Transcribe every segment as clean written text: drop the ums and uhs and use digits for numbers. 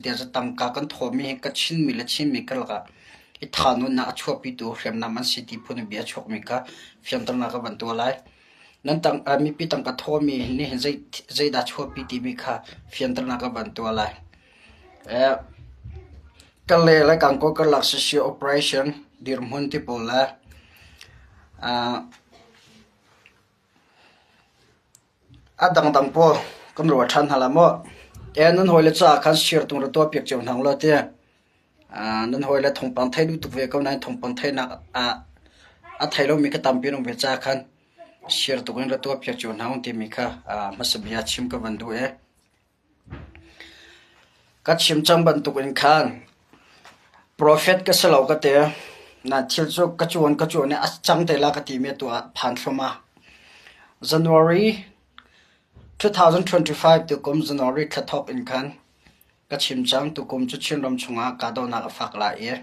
Tiah tangka kan thawhmi hi ka Chinmi le Chinmi karlak ah i thanunnak a chuahpitu hriamnam an si ti phun in bia a chuakmi kha fianternak ka van tuah lai. Nan tang, uh, mipi tangka thawhmi nih hin zei, zeidah chuahpi timi kha fianternak ka van tuah lai. Eh, Kale le Gangaw karlak sisio operation dirhmun ti pawl le uh, A dangdang pawl kan ruah ṭhan hna lai maw? E nan hawile caah khan sirtung ra tuahpiak cio hna ulaw ti. Nan hawile thawngpang thei duh tuk ve ko nain thawngpang theihnak ah a thei lomi kha tampi an um ve caah khan sirtuk in ra tuahpiak cio hna u timi kha hmasa bia chim ka van duh i. Ka chim cang bantukin khan profet ka si lo ka ti. Na thil cu ka cuan ka cuan i a cang te la ka timi atu ah phan thluahmah. January 2025 tukum January thla thawk in khan ka chim cang tukum cu Chinram chungah kahdohnak a fak lai i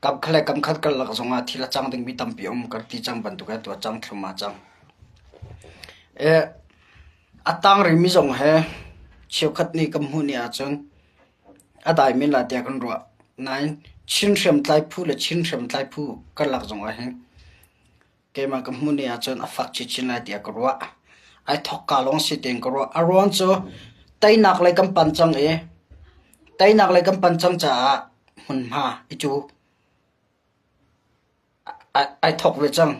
Kamkhat le kamkhat karlak zongah thil a cang dingmi tampi a um ka ti cang bantuk he tu a cang thluahmah cang. E, a tang rihmi zong he cheukhat nih kan hmuh ni ahcun a dai men lai tiah kan ruah. Nain Chin hriamtlai phu le Chin hriamtlai phu karlak zong ah hin keimah ka hmuh ni ahcun a fak chinchin lai tiah ka ruah. Ai thawkka lawng si tein ka ruah. A ruang cu teinak lei kan pan cang i teinak lei kan pan cang caah hmunhma i cu ai thawk ve cang.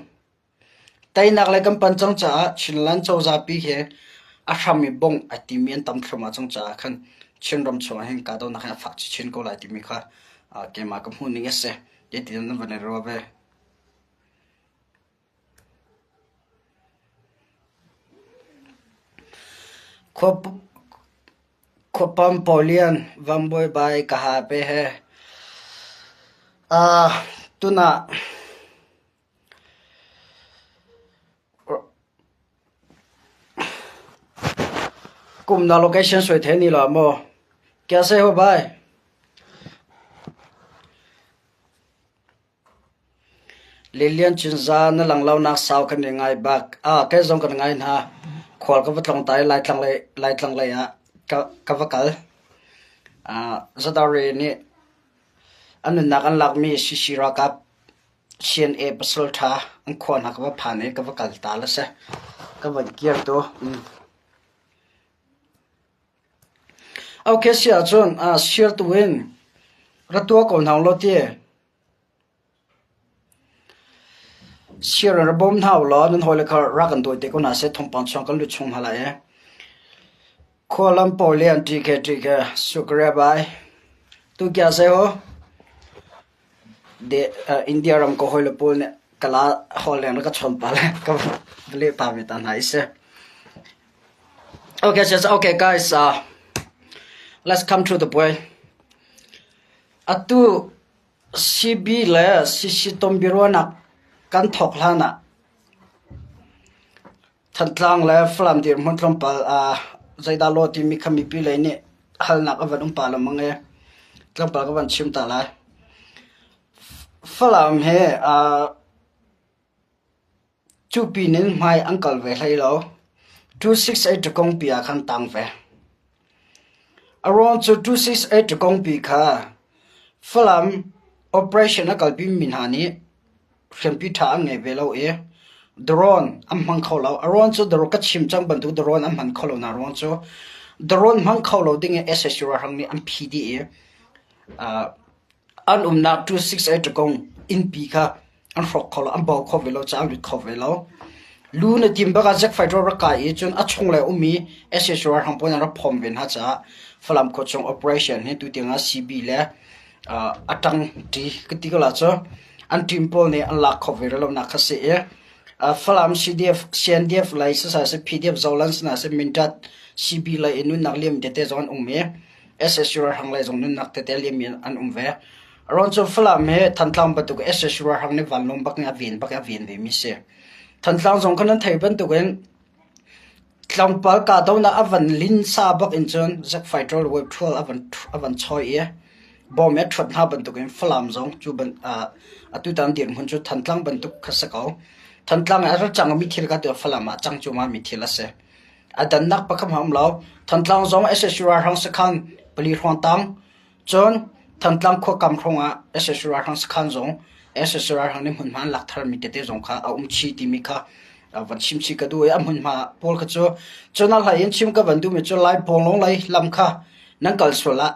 Teinak lei kan pan cang caah Chinland cozah pi hi a hram i bongh ai timi an tam thluahmah cang caah khan Chinram chungah hin kahdohnak hi a fak chinchin ko lai timi kha keimah ka hmuh ning a si. Zeitin nan van i ruah ve? Khuapam Pawlian Vambawi bai ka ha pe he. Tunah kum na location soi the ni la maw? Kya se ho bai? Lilian Cinza na lang lonak sau kan i ngai bak. Ah, kei zong kan ngai hna. Khual ka va tlawng ta i Laitlang lei, Laitlang lei ah ka, ka va kal. Ah, Zadari nih an nunnak an lakmi CC ralkap CNA pasal ṭha an khua hna ka va phan i ka va kal ta la si. Ka van kir tu. Mm. Okay, si ahcun, ah, sir tu in ra tuah ko hna law ti. Sir in ra bawm hna ulaw nan hawile kha rak kan dawi te ko hna seh thawngpang chuang kan lut chung hna lai i. Khualam pawl le an ṭi ke ṭi ke sukria bai. Tu kya se ho? De uh, India ram ko hawile pawl nih kala hall leng ka chawn pa le ka le pa ve ta hna i si. Okay, so okay guys, uh, let's come to the point. Atu CB le CC tonbiaruahnak kan thawk hlan ah Thantlang le Falam dirhmun tlawmpal ah zeidah law timi kha mipi lei nih halnak a van um pah lengmang i tlawmpal ka van chim ta lai. Falam hi Cu pin in hmai an kal ve hlei lo. 268 ṭakongpi ah khan tang ve. A ruang cu 268 ṭakongpi kha Falam operation a kalpi mi hna nih hriampi ṭha an ngei ve lo i drone an hmang kho lo. A ruang cu ka chim cang bantuk drone an hman kho lo na ruang cu drone hmang kho lo ding in sac ralhrang nih an phi dih i an umnak 268 ṭakong innpi kha an hrawk kho lo, an bo kho ve lo caah an lut kho ve lo. Lu na tim bak ah Jack Fighter rak kai i cun a chung le ummi sac ralhrang pawl an rak phawm ve hna caah Falam khuachung operation hi tutiang ah CB le a ṭang ṭi ka ti ko la cu an team pawl nih an lak kho ve lo nak kha si i Falam CDF, CNDF lei sisai si PDF Zolan sina si Mindat CB lei in nunnak liam tete zong an um i sac ralhrang lei zong nunnak tete liam an um ve. Aruang cu Falam hi Thantlang bantuk sac ralhrang nih vanlawng bak in a ven bak in a ven vemi si. Thantlang zong kha nan theih bantukin tlangpal kahdohnak a van linsa bak in cun Zack Fighter le Web 12 a van a van choi i bom he ṭhuat hna bantukin Falam zong cu ban uh, atutan dirhmun cu Thantlang bantuk kha si ko. Thantlang ah a ra cangmi thil kha tu Falam ah cang cuahmah mi thil a si. A dannak pakhat hmanh a um lo. Thantlang zong sac ralhrang sakhan. pali hrawng tang. Cun Thantlang khua kam hrawng ah sac ralhrang sakhan zong sac ralhrang nih hmunhma an lak tharmi tete zong kha a um chih timi kha van chim chih ka duh i a hmunhma pawl kha cu cun a hlei in chim ka van duhmi cu Lai Pawnglawng lei lam kha nan kal sual ah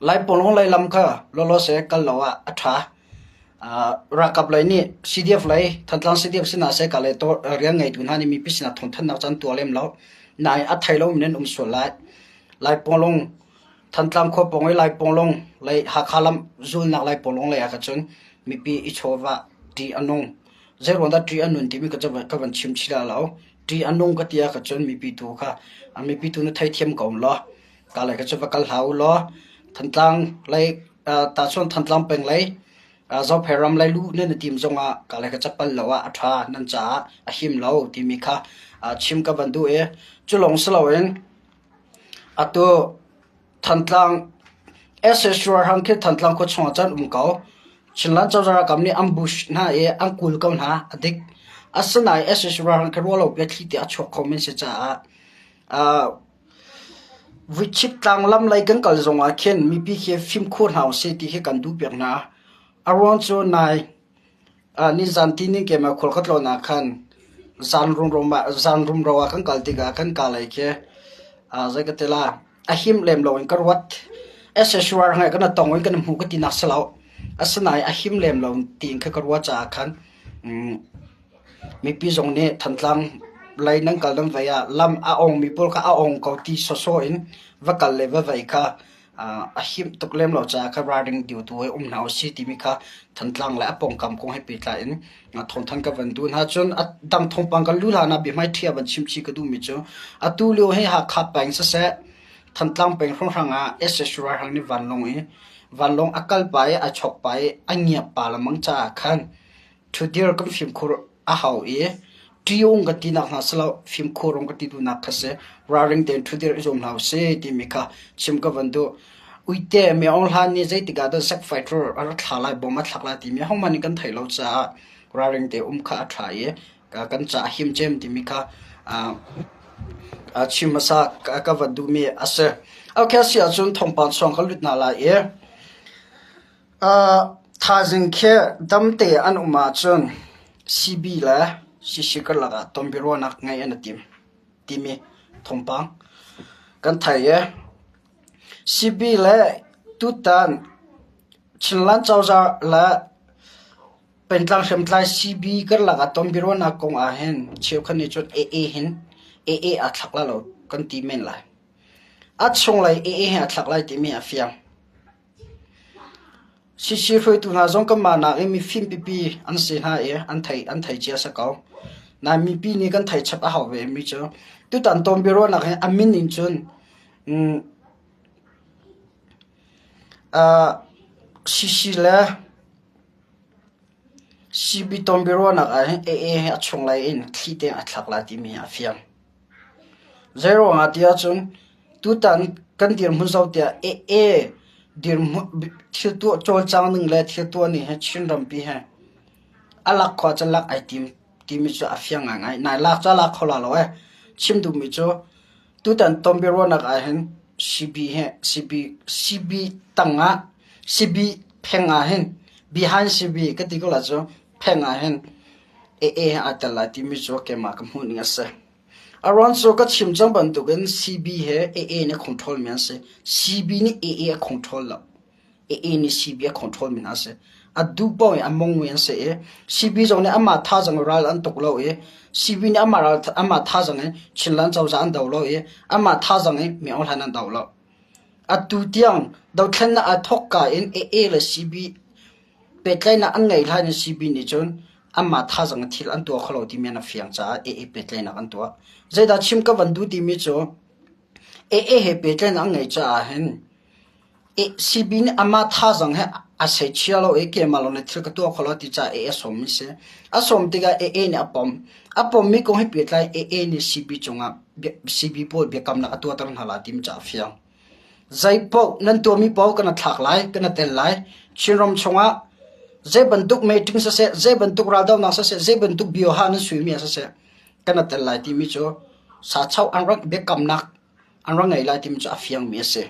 Lai Pawnglawng lei lam kha lawlaw seh kal lo ah a ṭha. Ralkap lei nih CDF lei Thantlang CDF sinah seh ka lei rian ngeitu hna nih mipi sinah thawngthanhnak cu an tuah lem lo. Nain a thei lomi nan um sual lai. Lai Pawnglawng Thantlang khua pawng i Lai Pawnglawng lei Hakha lam zulnak Lai Pawnglawng lei ah kha cun mipi i chawva ṭih a nung. Zeiruang dah ṭih a nun timi ka van chim chih lai lo. Ṭih a nung ka ti ah kha cun mipi tu kha mipi tu na theithiam ko law ka lei kha cu va kal hlah u law Thantlang lei tahchuan Thantlang peng lei Zophei ram lei luh nan i tim zongah ka lei kha capal lo ah a ṭha nan caah a him lo timi kha chim ka van duh i cu lawng si loin Atu Thantlang sac ralhrang khi Thantlang khua chungah cun um ko. Chinland cozah ralkap nih an bush hna i an kul ko hna. A dik. Asinain sac ralhrang khi ruahlo biathli te a chuak kho men si caah Vuichip tlang lam lei kan kal zongah khin mipi khi fimkhur hna usih ti hi kan duh piak hna. A ruang cu nai Nizan tihni keimah khual ka tlawn ah khan zan rumro ah kan kal tikah kan ka lei khi zei ka ti la a him lem loin ka ruat. SSR ngai kan tong in kan hmu ka tinak si lo. Asinain a him lem lo tiin kha ka ruah caah khan mipi zong nih Thantlang lei nan kal nan vei ah lam a ongmi pawl kha a ong ko ti sawsawh in va kal le va vei kha a him tuk lem lo caah kha ralring deuh tu he um hna usih timi kha Thantlang le a pawngkam kong he pehtlai in thawngthanh ka van duh hna. Cun a dang thawngpang kan lu hlan ah biahmai ṭhia van chim chih ka duhmi cu atu lio hi Hakha peng siseh Thantlang peng hrawnghrang ah sac ralhrang nih vanlawng i vanlawng a kal pah i a chok pah i a ngiak pah lengmang caah khan Ṭhudir kan fimkhur a hau i ṭiung kan tinak hna si lo, fimkhur ka ti duhnak kha si. Ralring tein ṭhudir i zuam hna usih timi kha chim ka van duh. Uite Min Aung Hlaing nih zeitik ah dah Zack Fighter a ra thla lai, bom a thlak lai timi hohmanh nih kan theih lo caah ralring te um kha a ṭha i kan ca a him cem timi kha chim hmasa ka van duhmi a si. Okay, si ahcun thawngpang chuang ka lut hna lai i Thaizing khi damte an um ahcun CB le CC karlak ah tonbiaruahnak ngeih an i tim timi thawngpang kan theih i CB le tutan Chinland cozah le pengtlang hriamtlai CB karlak ah tonbiaruahnak kong ahhin cheukhat nih cun AA hin AA aa thlak lai lo kan ti men lai. A chunglei AA he aa thlak lai timi a fiang. Sisi hruaitu hna zong kanmah nakin mifim pipi an si hna i an thei an thei cia si ko. Nain mipi nih kan theih chap a hau ve mi cu tutan tawnbiaruahnak hi a min in cun Sisi le CB tawnbiaruahnak ah hin AA hi a chunglei in thli tein a thlak lai timi hi a fiang. Zeiruangah ti ahcun tutan kan dirhmun zoh tiah AA dirhmun thil tuah cawlcang ning le thil tuah ning hi Chin rampi hi a lak khawh ahcun lak ai tim timi cu a fiang ngaingai. Nai lak cu a lak kho la lo ee. Chim duhmi cu tutan tonbiaruahnak ahhin CB hi CB CB tangah CB pheng ahhin behind CB ka ti ko la cu pheng ahhin AA he aa tel lai timi cu keimah ka hmuh ning a si. A ruang cu ka chim cang bantukin CB he AA nih a control mi an si. CB nih AA a control lo. AA nih CB a control mi hna a si. A duh paoh in a mong mi an si i CB zong nih amah thazaang ral an tuk lo i CB nih amah ral amah thazaang in Chinland cozah an do lo i amah thazaang in Min Aung Hlaing an do lo. Atu tiang dothlennak aa thawkka in AA le CB Pehtlaihnak an ngeih hlan in CB nih cun anmah thazaang in thil an tuah kho lo timi an a fiang caah AA pehtlaihnak an tuah. Zeidah chim ka van duh timi cu AA he pehtlaihnak an ngeih caah hin CB nih amah thazaang he a seichia lo i keimah lawng nih thil ka tuah kho lo ti caah AA a sawmmi si. A sawm tikah AA nih a pom. A pommi kong he pehtlai AA nih CB cungah CB pawl biakamnak a tuahter hna lai timi cu a fiang. Zeipaoh nan tuahmi paoh kan thlak lai, kan tel lai. Chinram chungah zei bantuk meeting siseh, zei bantuk raldohnak siseh, zei bantuk bioha nan suimi ah siseh, kan tel lai timi cu sachoh an rak biakamnak an rak ngei lai timi cu a fiangmi a si.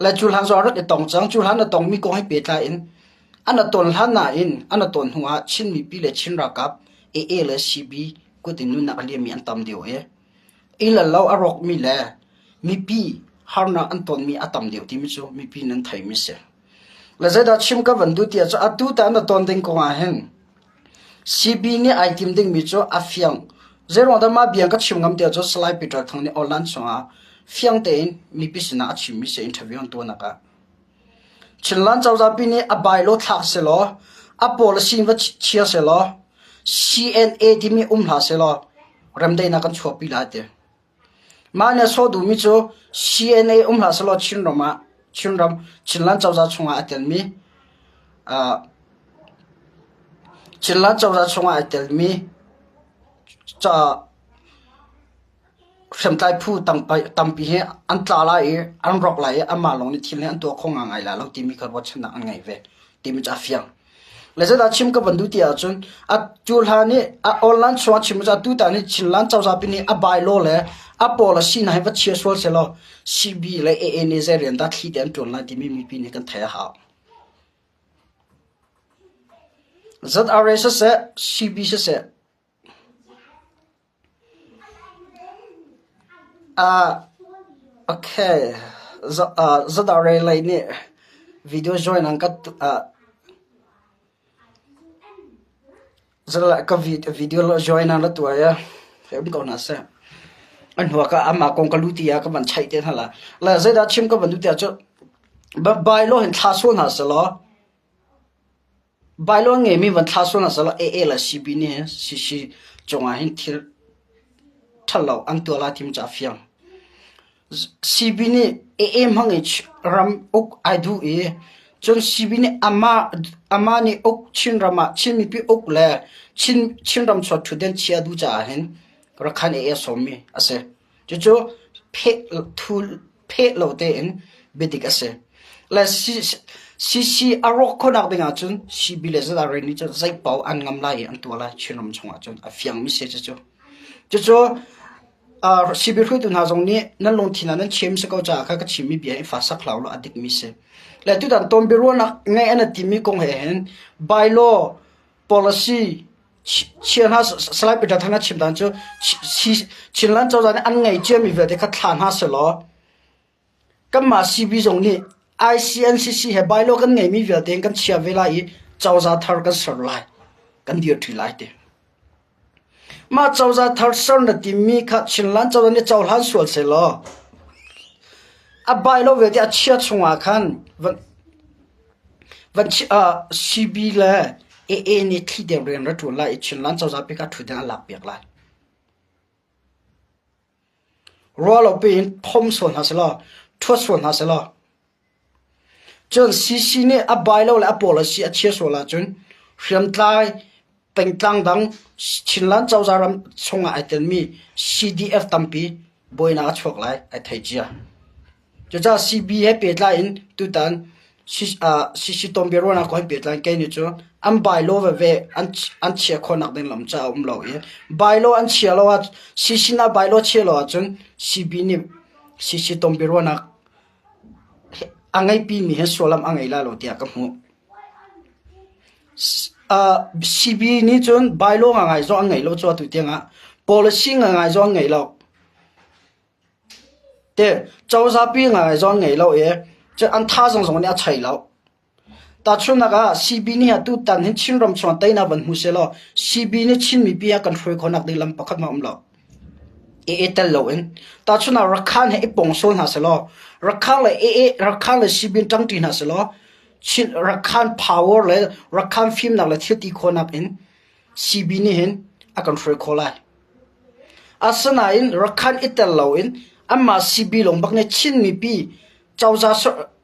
Le cu hlan zong a rak i tong cang. Cu hlan a tongmi kong he pehtlai in an a ton hlan nain an a ton hnu ah Chin mipi le Chin ralkap AA le CB kut in nunnak a liammi an tam deuh i i le lo a rawkmi le mipi harnak an tonmi a tam deuh timi cu mipi nan theimi si. Le zeidah chim ka van duh tiah cu atu ta na ton ding kong ah hin CB nih ai tim dingmi cu a fiang. Zeiruang dah mah bia ka chim ngam tiah cu Salai Peter Thang nih online chungah fiang tein mipi sinah a chimmi si interview an tuahnak ah. Chinland cozah pi nih a bylaw thlak selaw, a policy va chia selaw, CNA timi um hlah selaw, remdaihnak kan chuahpi lai ti. Mah nih a sawh duhmi cu CNA um hlah sehlaw Chinram ah Chinram Chinland cozah chungah aa telmi uh, Chinland cozah chungah aa telmi ca hriamtlai phu tampi hi an tla lai i an rawk lai i anmah lawng nih thil hi an tuah kho ngangai lai lo timi kha ruahchannak an ngei ve timi cu a fiang. Le zeidah chim ka van duh ti ahcun a cu hlan i a online chungah chim cu atu tan hi Chinland cozah pi nih a bylaw le a policy hna hi va chia sual sehlaw CB le AA nih zei rian dah thli te an ṭuan lai timi mipi nih kan theih a hau. ZRA siseh, CB siseh, Okay, ZRA lei nih video join an ka ka video join an ra tuah i hei um ko hna seh. A hnu ah amah kong ka lu ti ah ka van chaih te hna la. Le zeidah chim ka van duh ti ahcun bylaw hin thla sual hna sehlaw Bylaw ngeimi van thla sual hna sehlaw AA le CB nih hin CC cungah hin thil ṭhalo an tuah lai timi cu a fiang. CB nih AA hmang in ram uk ai duh i cun CB nih amah amah nih uk Chinram ah Chin mipi uk le Chin Chinram chuak ṭhutden chia duh caah hin Rakhan AA a sawmmi a si. Cucu pheh thu pheh lo tein biadik a si. Le CC a rawk khawhnak ding ahcun CB le ZRA nih cun zei paoh an ngam lai i an tuah lai Chinram chungah cun a fiangmi si cucu. Cucu uh, CB hruaitu hna zong nih nan lungthin ah nan chim si ko caah kha ka chimmi bia hi fa sak hlah law a dikmi si. Le tutan ton biaruahnak ngeih an timi kong he hin bylaw policy chia hna Salai Peter Thang a chim dan cu Chinland cozah nih an ngei ciami vialte kha thla hna selaw kanmah CB zong nih ICNCC he bylaw kan ngeimi vialte in kan chia ve lai i cozah thar kan ser lai kan dir ṭi lai ti. Mah cozah thar ser na timi kha Chinland cozah nih cohlan sual selaw a bylaw vialte a chia chungah khan CB le AA nih thli deuh rian ra ṭuan lai i Chinland cozah pi kha ṭhutden an lakpiak lai. Ruah lo piin phom sual hna selaw, ṭhuat sual hna selaw, cun CC nih a bai lo le a policy a chia sual ahcun hriamtlai pengtlang dang Chinland cozah ram chungah ai telmi CDF tampi buainak a chuak lai ai thei cia. Cucaah CB he pehtlai in tutan CC Tom biaruahnak kong he pehtlai in kei nih cu an bylaw veve an chia khawhnak ding lam cu a um lo i bylaw an chia lo ah CC na bylaw chia lo ahcun CB nih CC Tom biaruahnak a ngeipimi he sullam a ngei lai lo tiah ka hmuh. CB nih cun bylaw ngangai zong an ngei lo cu atu tiangah policy ngangai zong an ngei lo. Te cozah pi ngai zong ngei lo i an thazaang zong nih a chei lo. Tahchunhnak ah CB nih atutan hin Chinram chungah teinak van hmu sehlaw CB nih Chin mipi a kan hruai khawhnak ding lam pakhat hmanh a um lo. AA tel loin. Tahchunhnak Rakhan he i pong sual hna sehlaw Rakhan le AA Rakhan le CB in ṭangṭi hna sehlaw Chin Rakhan power le Rakhan fimnak le thil ti khawhnak in CB nih hin a kan hruai khawh lai. Asinain Rakhan i tel loin anmah CB lawng bak nih Chin mipi cozah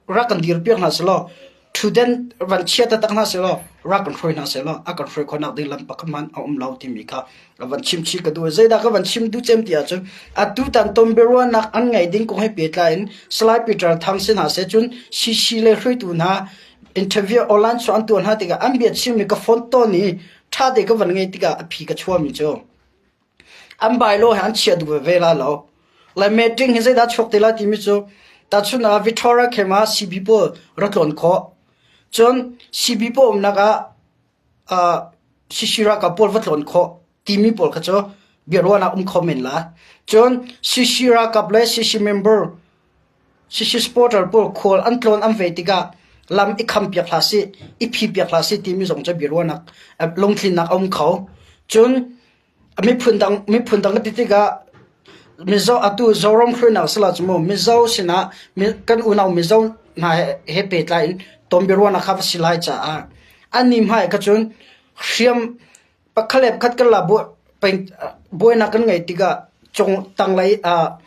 rak kan dirpiak hna sehlaw ṭhutden van chia taktak hna sehlaw rak kan hruai hna sehlaw a kan hruai khawhnak ding lam pakhat hmanh a um lo timi kha ka van chim chih ka duh. Zeidah ka van chim duh cem ti ahcun atutan ton biaruahnak an ngeih ding kong he pehtlai in Salai Peter Thang si hna seh cun CC le hruaitu hna interview online cu an tuah hna tikah an bia chimmi ka phone tawn i ṭha te ka van ngeih tikah a phi ka chuahmi cu an bylaw he an chiah duh veve la lo. Le meeting hi zeidah chuak te lai timi cu. Tahchun ah Victoria camp ah CB pawl rak tlawn khawh. Cun CB pawl umnak ah CC ralkap pawl va tlawn khawh timi pawl kha cu biaruahnak um kho men la. Cun CC ralkap le CC member CC supporter pawl khual an tlawn an vei tikah lam i kham piak hlah sih, i phi piak hlah sih timi zong cu biaruahnak lungtlinnak a um kho. Cun miphun dang miphun dang ti tikah Mizo atu Zoram hruainak sila cu mu Mizo sinah kan unau Mizo hna he pehtlai in tonbiaruahnak kha va si lai caah annih hmai kha cun hriam pakhat le pakhat kan la buainak kan ngeih tikah cung tanglei ah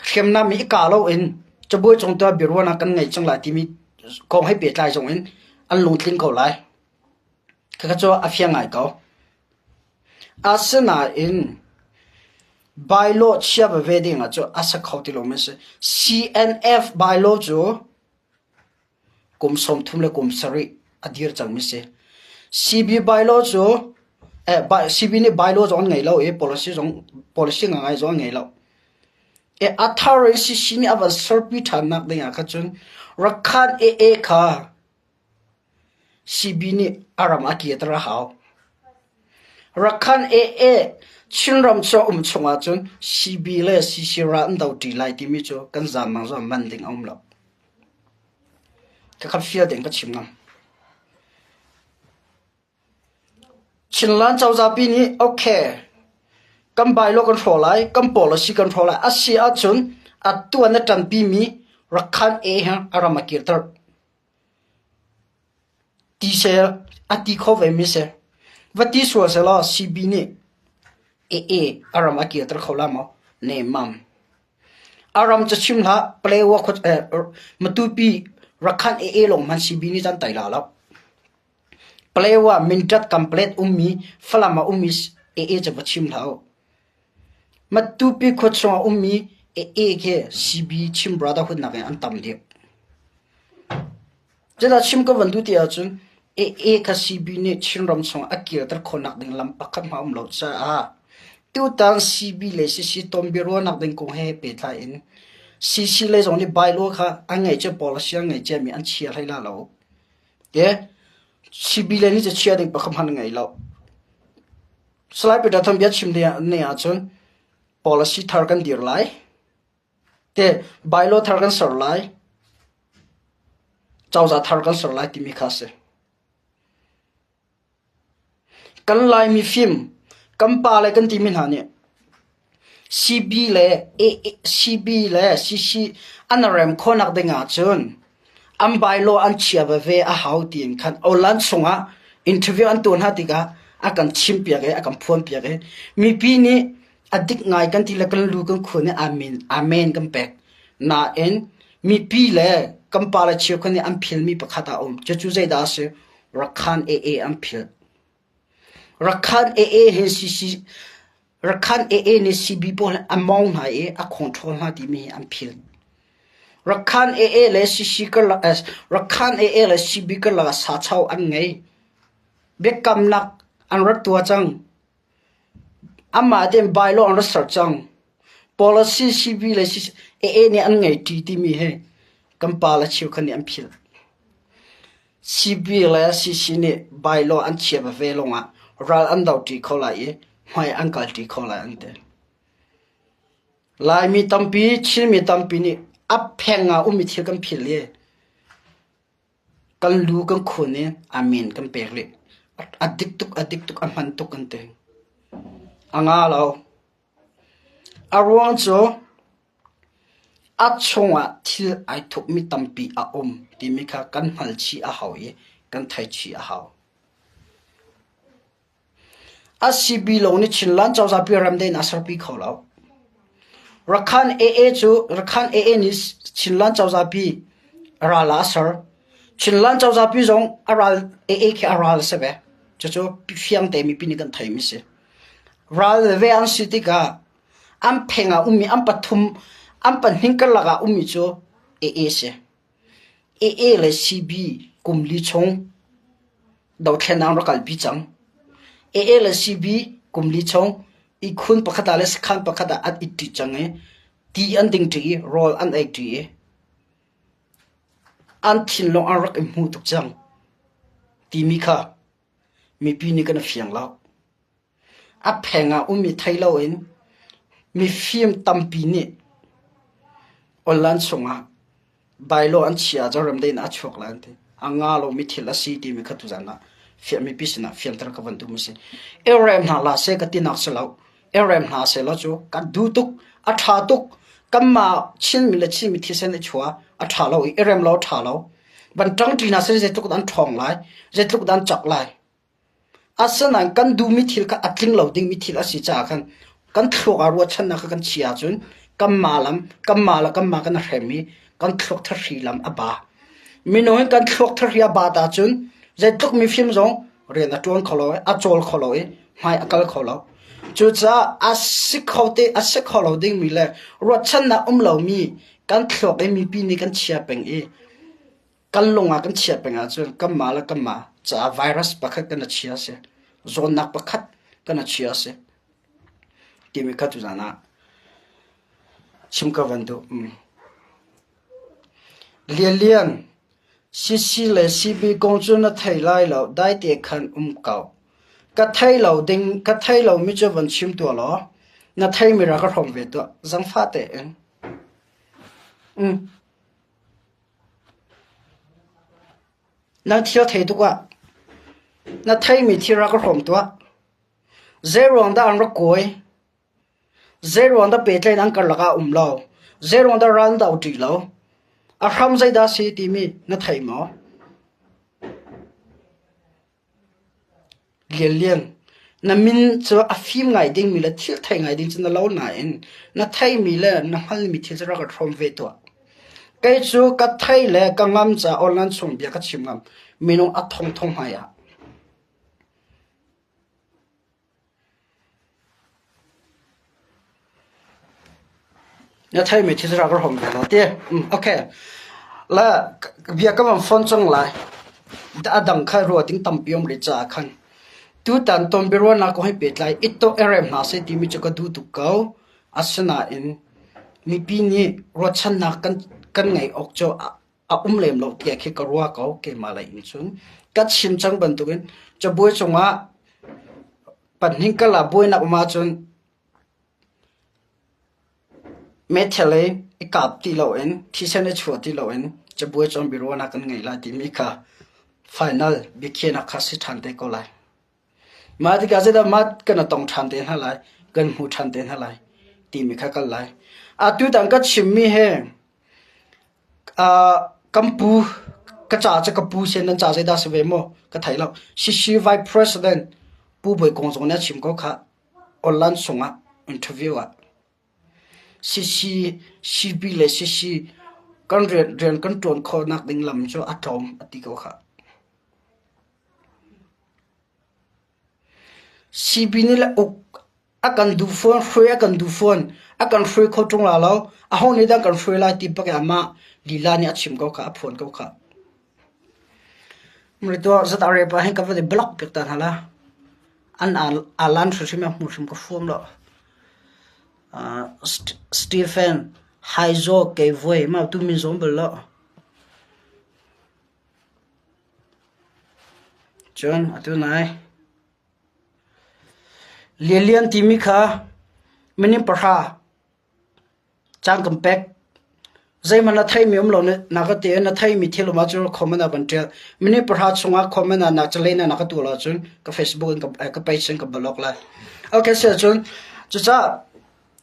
hriamnam i kah loin cabuai cung tuah biaruahnak kan ngei cang lai timi kong he pehtlai zong in an lungtling ko lai. Khakha cu a fiang ngai ko. Asinain bylaw chia veve ding ah cu a sa kho ti lomi a si. CNF bylaw cu kum 30 le kum sarih a dir cangmi si. CB bylaw cu eh, CB nih bylaw zong an ngei lo i policy zong policy ngangai zong an ngei lo. E a thar in CC nih a van serpi ṭhannak ding ah kha cun Rakhan AA kha CB nih a ram a kirter a hau. Rakhan AA Chinram cu a um chung ahcun CB le CC ral an do ṭi lai timi cu kan zaanmang zong man ding a um lo. Ka fial ding ka chim ngam. Chinland cozah pi nih okay kan bylaw kan hrawh lai, kan policy kan hrawh lai. A si ahcun atu ah na ṭanpimi Rakhan A hi a ram a kirter. Ti seh a ti kho vemi si. Va ti sual sehlaw CB nih AA a ram a kirter kho la maw? Nemmam. A ram cu chim hlah, Palewa khua eh, Matupi Rakhan AA lawng hmanh CB nih cun tai la lo. Palewa Mindat Kamplet ummi Falam ah ummi AA cu va chim hlah u. Matupi khua chung ah ummi AA khi CB Chin Brotherhood nakin an tam deuh. Cudah chim ka van duh ti ahcun AA kha CB nih Chinram chung a kirter khawhnak ding lam pakhat hmanh a um lo caah tutan CB le CC tonbiaruahnak ding kong he pehtlai in CC lei zong nih bylaw kha an ngeih cia policy an ngeih ciami an chia hlei la lo. Te CB lei nih cu chia ding pakhat hmanh an ngei lo. Salai Peter Thang bia chim ne ahcun policy thar kan dir lai. Te bylaw thar kan ser lai. Cozah thar kan ser lai timi kha a si. Kan Laimi fim, kan pa le kan timi hna nih CB le CB le CC an rem khawhnak ding ahcun an bylaw an chia veve a hau tiin khan online chungah interview an tuah hna tikah a kan chimpiak i a kan phuanpiak i mipi nih a dik ngai kan ti le kan lu kan khun i amen amen kan pek. Nain mipi le kan pa le cheukhat nih an philmi pakhat a um. Cucu zeidah a si? Rakhan AA an philh. Rakhan AA hi CC Rakhan AA nih CB pawl a mawng hna i a control hna timi hi an philh. Rakhan AA le CC karlak Rakhan AA le CB karlak ah sacho an ngei. Biakamnak an rak tuah cang. Amah tein bylaw an rak ser cang. Policy CB le AA nih an ngei ṭi timi hi kan pa le cheukhat nih an philh. CB le CC nih bylaw an chia veve lawngah ral an do ṭi kho lai i hmai an kal ṭi kho lai an ti. Laimi tampi, Chinmi tampi nih a pheng ah ummi thil kan philh i Kan lu kan khun i amen kan pek rih. A dik tuk, a dik tuk, a hman tuk kan ti. A nga lo. A ruang cu a chungah thil ai thupmi tampi a um timi kha kan hngal chih a hau i kan thei chih a hau. A CB lawng nih Chinland cozah pi ram in a serpi kho lo. Rakhan AA cu Rakhan AA nih Chinland cozah pi ral ah a ser. Chinland cozah pi zong a ral AA khi a ral a si ve. Cucu fiang te mipi nih kan theimi si. Ral ve an si tikah an pheng ah ummi an pathum an pahnih karlak ah ummi cu AA si. AA le CB kum li chung dothlennak an rak kalpi cang. AA le CB kum li chung ihkhun pakhat ah le sakhan pakhat ah an it ṭi cang i ti an ding ṭi i rawl an ei ṭi i. An thinlung an rak i hmu tuk cang timi kha mipi nih kan i fiang lo. A pheng ah ummi thei loin mifim tampi nih online chungah bylaw an chiah ahcun remdaihnak a chuak lai an ti. A nga lomi thil a si timi kha tuzan ah mipi sinah fianter ka van duhmi a si. I rem hna hlah seh ka tinak si lo. I rem hna sehlaw cu kan duh tuk, a ṭha tuk. Kanmah Chinmi le Chinmi thisen i chuah a ṭha lo i i rem lo a ṭha lo. Van ṭangṭi hna seh zeitluk dah an ṭhawng lai, zeitluk dah an cak lai. Asinain kan duhmi thil kha a tling lo dingmi thil a si caah khan kan thluak ah ruahchannak kha kan chiah ahcun kanmah lam kanmah le kanmah kan i hrem i kan thluak thahri lam a ba. Minung in kan thluak thahri a baat ahcun zeitluk mifim zong rian a ṭuan kho lo i a cawl kho lo i hmai a kal kho lo. Cucaah a si kho te a si kho lo dingmi le ruahchannak um lomi kan thluak i mipi nih kan chia peng i Kan lung ah kan chiah peng ahcun kanmah le kanmah caah virus pakhat kan i chia a si. Zawtnak pakhat kan i chia a si. Timi kha tuzaan ah chim ka van duh. Mm. Lianlian, CC le CB kong cu na thei lai lo, daite khan um ko. Ka thei lo ding, ka thei lomi cu van chim tuah law, na theimi ra ka hrawm ve tuah, zangfah tein. Mm. Na thil thei tuk ah na theimi thil rak ka hrawm tuah. Zeiruang dah an rak kawi? Zeiruang dah pehtlaih an karlak ah a um lo? Zeiruang dah ral an do ṭi lo? A hram zeidah a si timi na thei maw? Lianlian, na min cu a fim ngai dingmi le thil thei ngai ding cu na lo nain na theimi le na hngalmi thil cu rak i hrawm ve tuah. Kei cu ka thei le ka ngam caah online chung bia ka chim ngam. Minung a thongthong hmai ah. Na theimi thil rak ka hrawm ve law ti. Okay. La bia ka van phone cang lai. A dang kha rua ding tampi um rih caah khan. Tutan ton biaruahnak kong he pehtlai itto erem hna seh timi cu ka duh tuk ko. Asinain mipi nih ruahchannak kan kan ngeih awk cu a um lem lo tiah khi ka ruah ko keimah lei in cun. Ka chim cang bantukin cabuai cungah Pahnih kal ah buainak um ahcun meithal i i kap ti loin thisen i chuah ti loin cabuai cawn biaruahnak kan ngei lai timi kha final biakhiahnak kha si ṭhan te ko lai. Mah tikah zeidah mah kan i tong ṭhan te hna lai, kan hmu ṭhan te hna lai timi kha kal lai. Atu tang ka chimmi hi Kan pu, ka ca cu ka pu sin nan ca zeidah si ve maw ka thei lo. CC Vice President Pu Bawi Kung zong nih a chim ko khah. Online sungah interview ah. CC, CB le CC kan rian, rian kan ṭuan khawhnak ding lam cu a tlawm a ti ko khah. CB nih le uk A kan duh fawn, hruai a kan duh fawn. A kan hruai kho ṭung la lo. Aho nih dah kan hruai lai ti bak in amah lila nih a chim ko kha, a phuan ko kha. Mritua zat are pa hin ka va block piak ta hna la. An alan hrimhrim a hmu hrim ka fuam lo. Stephen Haizo Keivuai ma tu min zong bal lo. Cun atu nai Lianlian timi kha minung pahra caan kan pek. Zeihmanh na theimi um lo na ka ti i na theimi thil um ahcun comment ah van ṭial. Minute pahra chungah comment ah na calen ah na ka tuah lo ahcun ka Facebook in ka page in ka block lai. Okay, si ahcun cucaah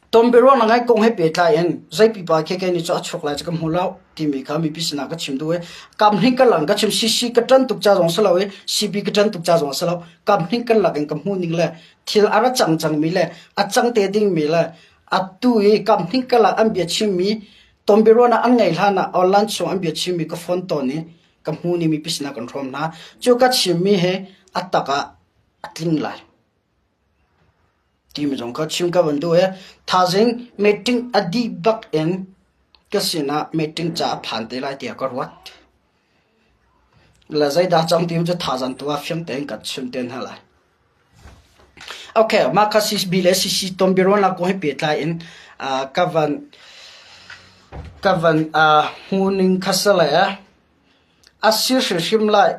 Tonbiaruahnak ngai kong he pehtlai in zei pipa khi kei nih cu a chuak lai cu ka hmu lo timi kha mipi sinah ka chim duh i kamhning ka lang ka chim CC ka ṭan tuk ca zong si lo i CB ka ṭan tuk ca zong si lo kamhning kan lak in ka hmuh ning le thil a ra cang cangmi le a cang te dingmi le atu i kamhning ka lak an bia chimmi tonbiaruahnak an ngei hlan ah online chung an bia chimmi ka phone tawn i ka hmu ni mipi sinah kan hrawm hna cu ka chimmi he a tak ah a tling lai. Timi zong kha chim ka van duh i thaizing meeting a dih bak in ka sinah meeting ca a phan te lai tiah ka ruat. Le zeidah cang ti cu thazaang tu ah fiang tein kan chim te hna lai. Okay, mah kha CB le CC ton biaruahnak kong he pehtlai in ka van ka van hmuhning kha si le. A si hrimhrim lai.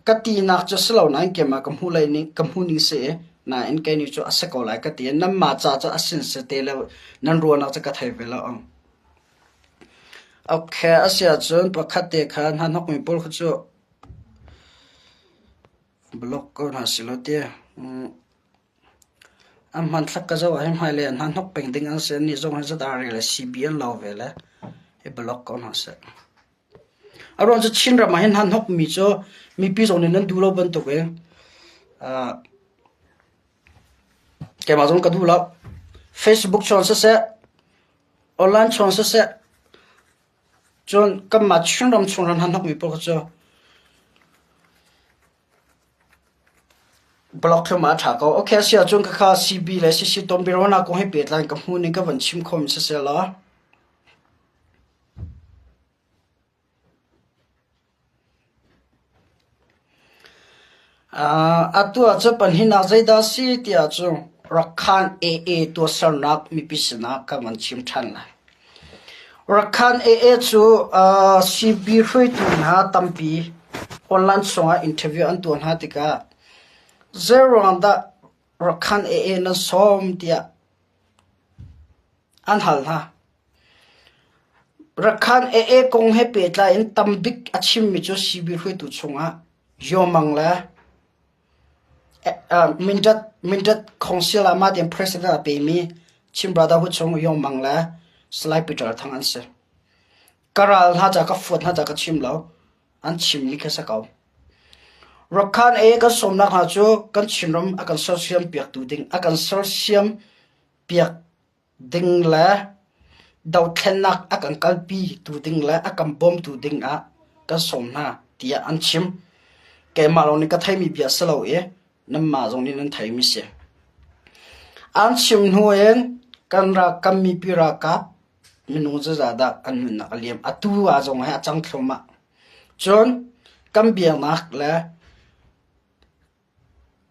Ka tinak cu si lo nain keimah ka hmuh lei ning ka hmuh ning si i nain kei nih cu a si ko lai ka ti i nanmah ca cu a sin si te lo nan ruahnak cu ka thei ve lo. Okay, a si ahcun pakhat te kha hnahnokmi pawl kha cu block ko hna selaw ti. An hmanthlak ka zoh ahhin hmailei ah hnahnok peng ding an si. Annih zong hi ZRA le CB an lo ve le i block ko hna seh. A ruang cu Chinram ah hin hnahnokmi cu mipi zong nih nan duh lo bantukin uh, keimah zong ka duh lo. Facebook chawn siseh, online chawn siseh, cun kanmah Chinram chung ram hnahnokmi pawl kha cu Block hrim ah a ṭha ko. Okay, a si ahcun khakha CB le CC tonbiaruahnak kong he pehtlai in ka hmuh ning ka van chim khomi siseh law. Uh, atu ahcun pahnihnak zeidah si ti ahcun Rakhan AA tuahsernak mipi sinah ka van chim ṭhan lai. Rakhan AA cu CB hruaitu hna tampi online chungah interview an tuah hna tikah zeiruang dah Rakhan AA nan sawm tiah an hal hna. Rakhan AA kong he pehtlai in tambik a chimmi cu CB hruaitu chungah Yaw Mang le Mindat Council ah mah tein president a pemi Chin Brotherhood chung Yaw Mang le Salai Peter Thang an si. Ka ral hna ca ka fuat hna ca ka chim lo. An chimmi kha si ko. Rakhan e kan sawmnak hna cu kan Chinram a kan sersiam piaktu ding, a kan sersiam piak ding le dothlennak a kan kalpi tu ding le a kan bawmtu ding ah kan sawm hna tiah an chim. Keimah lawng nih ka theimi bia si lo i nanmah zong nih nan theimi si. An chim hnu in kan ral kan mipi ralkap minung zeizah dah an nunnak a liam. Atu ah zong hi a cang thluahmah. Cun kan biaknak le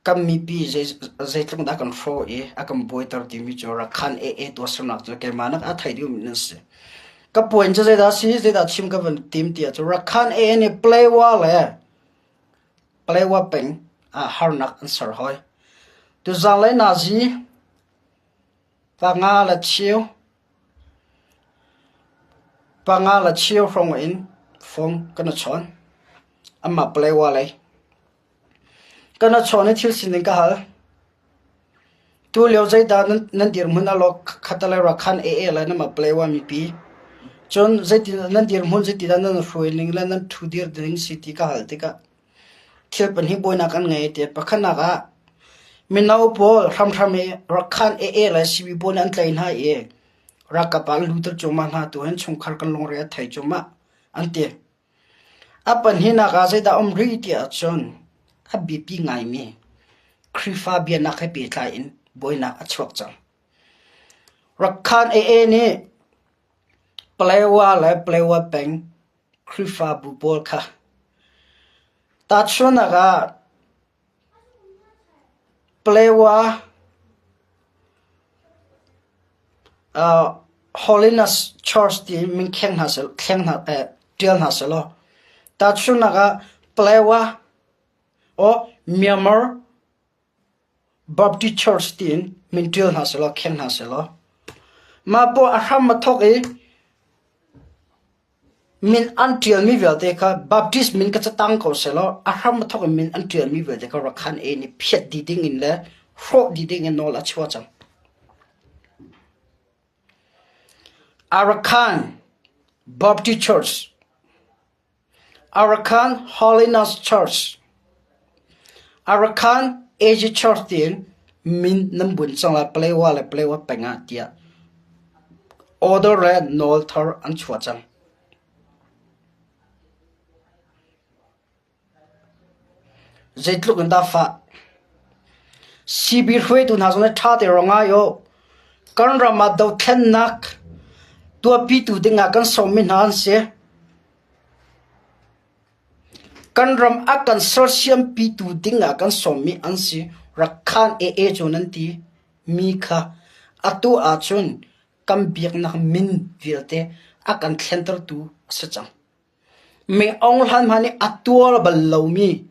Kan mipi zeitluk dah kan hrawh i a kan buaiter timi cu Rakhan AA tuahsernak cu keimah nak a thei dihmi nan si. Ka point cu zeidah si, zeidah chim ka van tim ti ahcun Rakhan AA nih Palewa le Palewa peng ah harnak an ser hoi. Tuzanglei nazi panga le cheu panga le cheu hrawng in phone kan i chawn. Anmah Palewa lei. Ka nachawh nih thil sining ka hal. Tulio zeidah nan dirhmun a lawh khatalei khan AA le namah Palewa mipi. Cun zeitin nan dirhmun zeitindah nan hruai ning le nan ṭhudir ding si ti ka hal tikah thil pahnih buainak an ngei ti. Pakhatnak ah mino pawl hramhram i Rakhan AA le CB pawl nih an tlaih hna i ralkap ah an luter cuahmah hna tu hin chungkhar kan lungre a thei cuahmah an ti. A pahnihnak ah zeidah a um rih ti ahcun a biapi ngaimi Khrihfa biaknak he pehtlai in buainak a chuak cang. Rakhan AA nih Palewa le Palewa peng Khrihfabu pawl kha tahchunhnak ah Palewa Holiness Church ti min kheng hna seh thleng hna ṭial hna sehlaw tahchunhnak ah Palewa or Myanmar Baptist Church tiin min ṭial hna sehlaw kheng hna sehlaw mah pawl a hram a thawk i Min an ṭialmi vialte kha Baptist min ka catang ko sehlaw a hram a thawk in min an ṭialmi vialte kha Rakhan A nih phiat dih dingin le hrawh dih dingin nawl a chuah cang. Arakan Baptist Church, Arakan Holiness Church, Arakan AG Church tiin min nan bunh cang lai Palewa le Palewa peng ah tiah order le nawl thar an chuah cang. Zeitluk in dah fah. CB hruaitu hna zong nih ṭha te rong ai u. Kan ram ah dothlennak tuahpitu ding ah kan sawmmi hna an si. Kan ram a kan sersiampitu ding ah kan sawmmi an si. Rakhan AA cu nan ti mi kha atu ahcun kan biaknak min vialte a kan thlentertu a si cang. Min Aung Hlaing hmanh nih a tuar bal lomi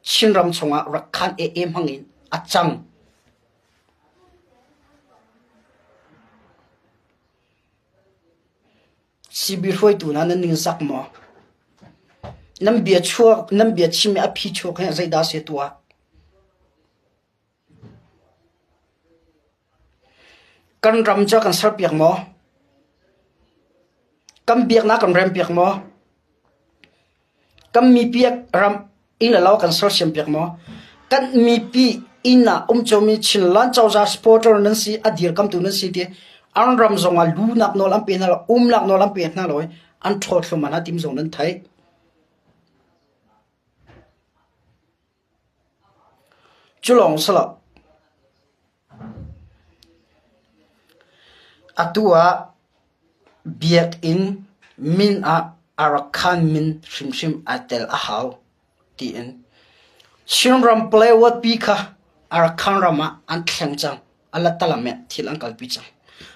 Chinram chungah Rakhan AA hmang in a cang. CB hruaitu hna nan ningzak maw? Nan bia chuak, nan bia chim i a phi chuak hi zeidah si tuah? Kan ram cu kan serpiak maw? Kan biaknak kan rempiak maw? Kan mipi ram inn le lo kan sersiampiak maw? Kan mipi inn ah um ciomi Chinland cozah supporter nan si, a dirkamtu nan si ti an ram zongah lunak nawl an pe hna lo, umnak nawl an pe hna lo i an ṭhawl thluahmah hna ti zong nan theih. Cu lawng si lo. Atu ah biakinn min ah Arakan min hrimhrim ai tel a hau tiin Chinram Palaywat pi kha Arakan ram ah an thleng cang. A latalam ah thil an kalpi cang.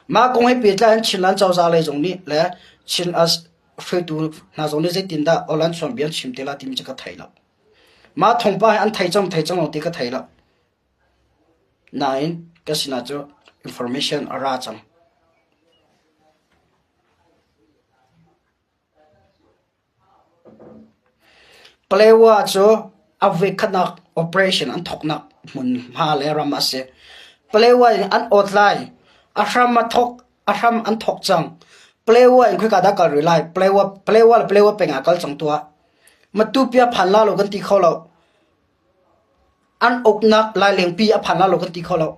Mah kong he pehtlai in Chinland cozah lei zong nih le Chin hruaitu hna zong nih zeitindah aw-lan chuanbia an chim te lai timi cu ka thei lo. Mah thawngpang hi an thei cang thei cang lo ti ka thei lo. Nain ka sinah cu information a ra cang. Palewa cu a voikhatnak operation an thawknak hmunhma le ram a si. Palewa in an awt lai. A hram a thawk a hram an thawk cang. Palewa in khoika dah kal rih lai? Palewa Palewa le Palewa peng ah kal cang tuah. Matupi a phan la lo kan ti kho lo. An uknak lailengpi a phan la lo kan ti kho lo.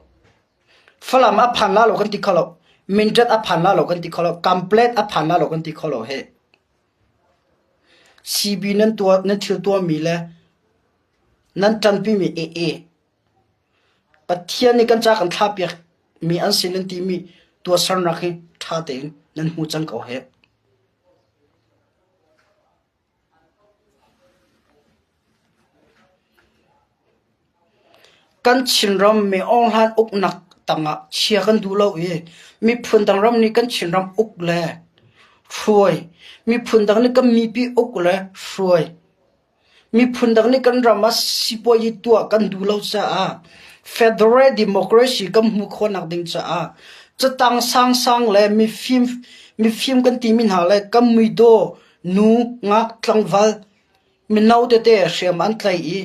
Falam a phan la lo kan ti kho lo. Mindat a phan la lo kan ti kho lo. Kamplet a phan la lo kan ti kho lo he. CB nan tuah nan thil tuahmi le nan ṭanpimi AA Pathian nih kan ca kan thlahpiak mi an si nan timi tuahsernak hi ṭha tein nan hmu cang ko hih. Kan Chinram mi-awnghlan uknak tangah chia kan duh lo i miphun dang ram nih kan Chinram uk le hruai, miphun dang nih kan mipi uk le hruai, miphun dang nih kan ram ah sipuazi tuah kan duh lo caah federal democracy kan hmuh khawhnak ding caah catang sangsang le mifim mifim kan timi hna le kan muidaw nu ngak tlangval Mino tete hriam an tlaih i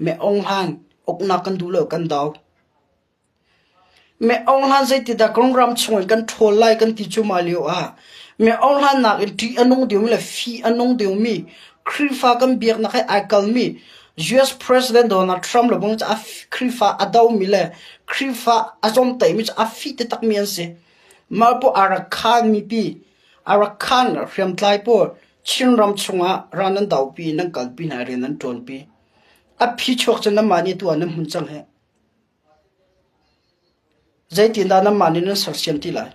meh-ong hlan uknak kan duh lo kan do. Meh-ong hlan zeitidah kan ram chungin kan ṭhawl lai kan ti cu mah lio ah meh-ong hlan nakin ṭih a nung deuhmi le fih a nung deuhmi Khrihfa kan biaknak he ai kalmi US President Donald Trump le bang cu a Khrihfa a domi le Khrihfa a zawmtaihmi cu a fih taktakmi an si. Mah poah a rak khanmi pi a rak khan hriamtlai pawl Chinram chungah ral nan dopi, nan kalpi hna i rian nan ṭuanpi. A phichuak cu nanmah nih tu ah nan hmun cang hih. Zeitindah nanmah nih nan sersiam ti lai?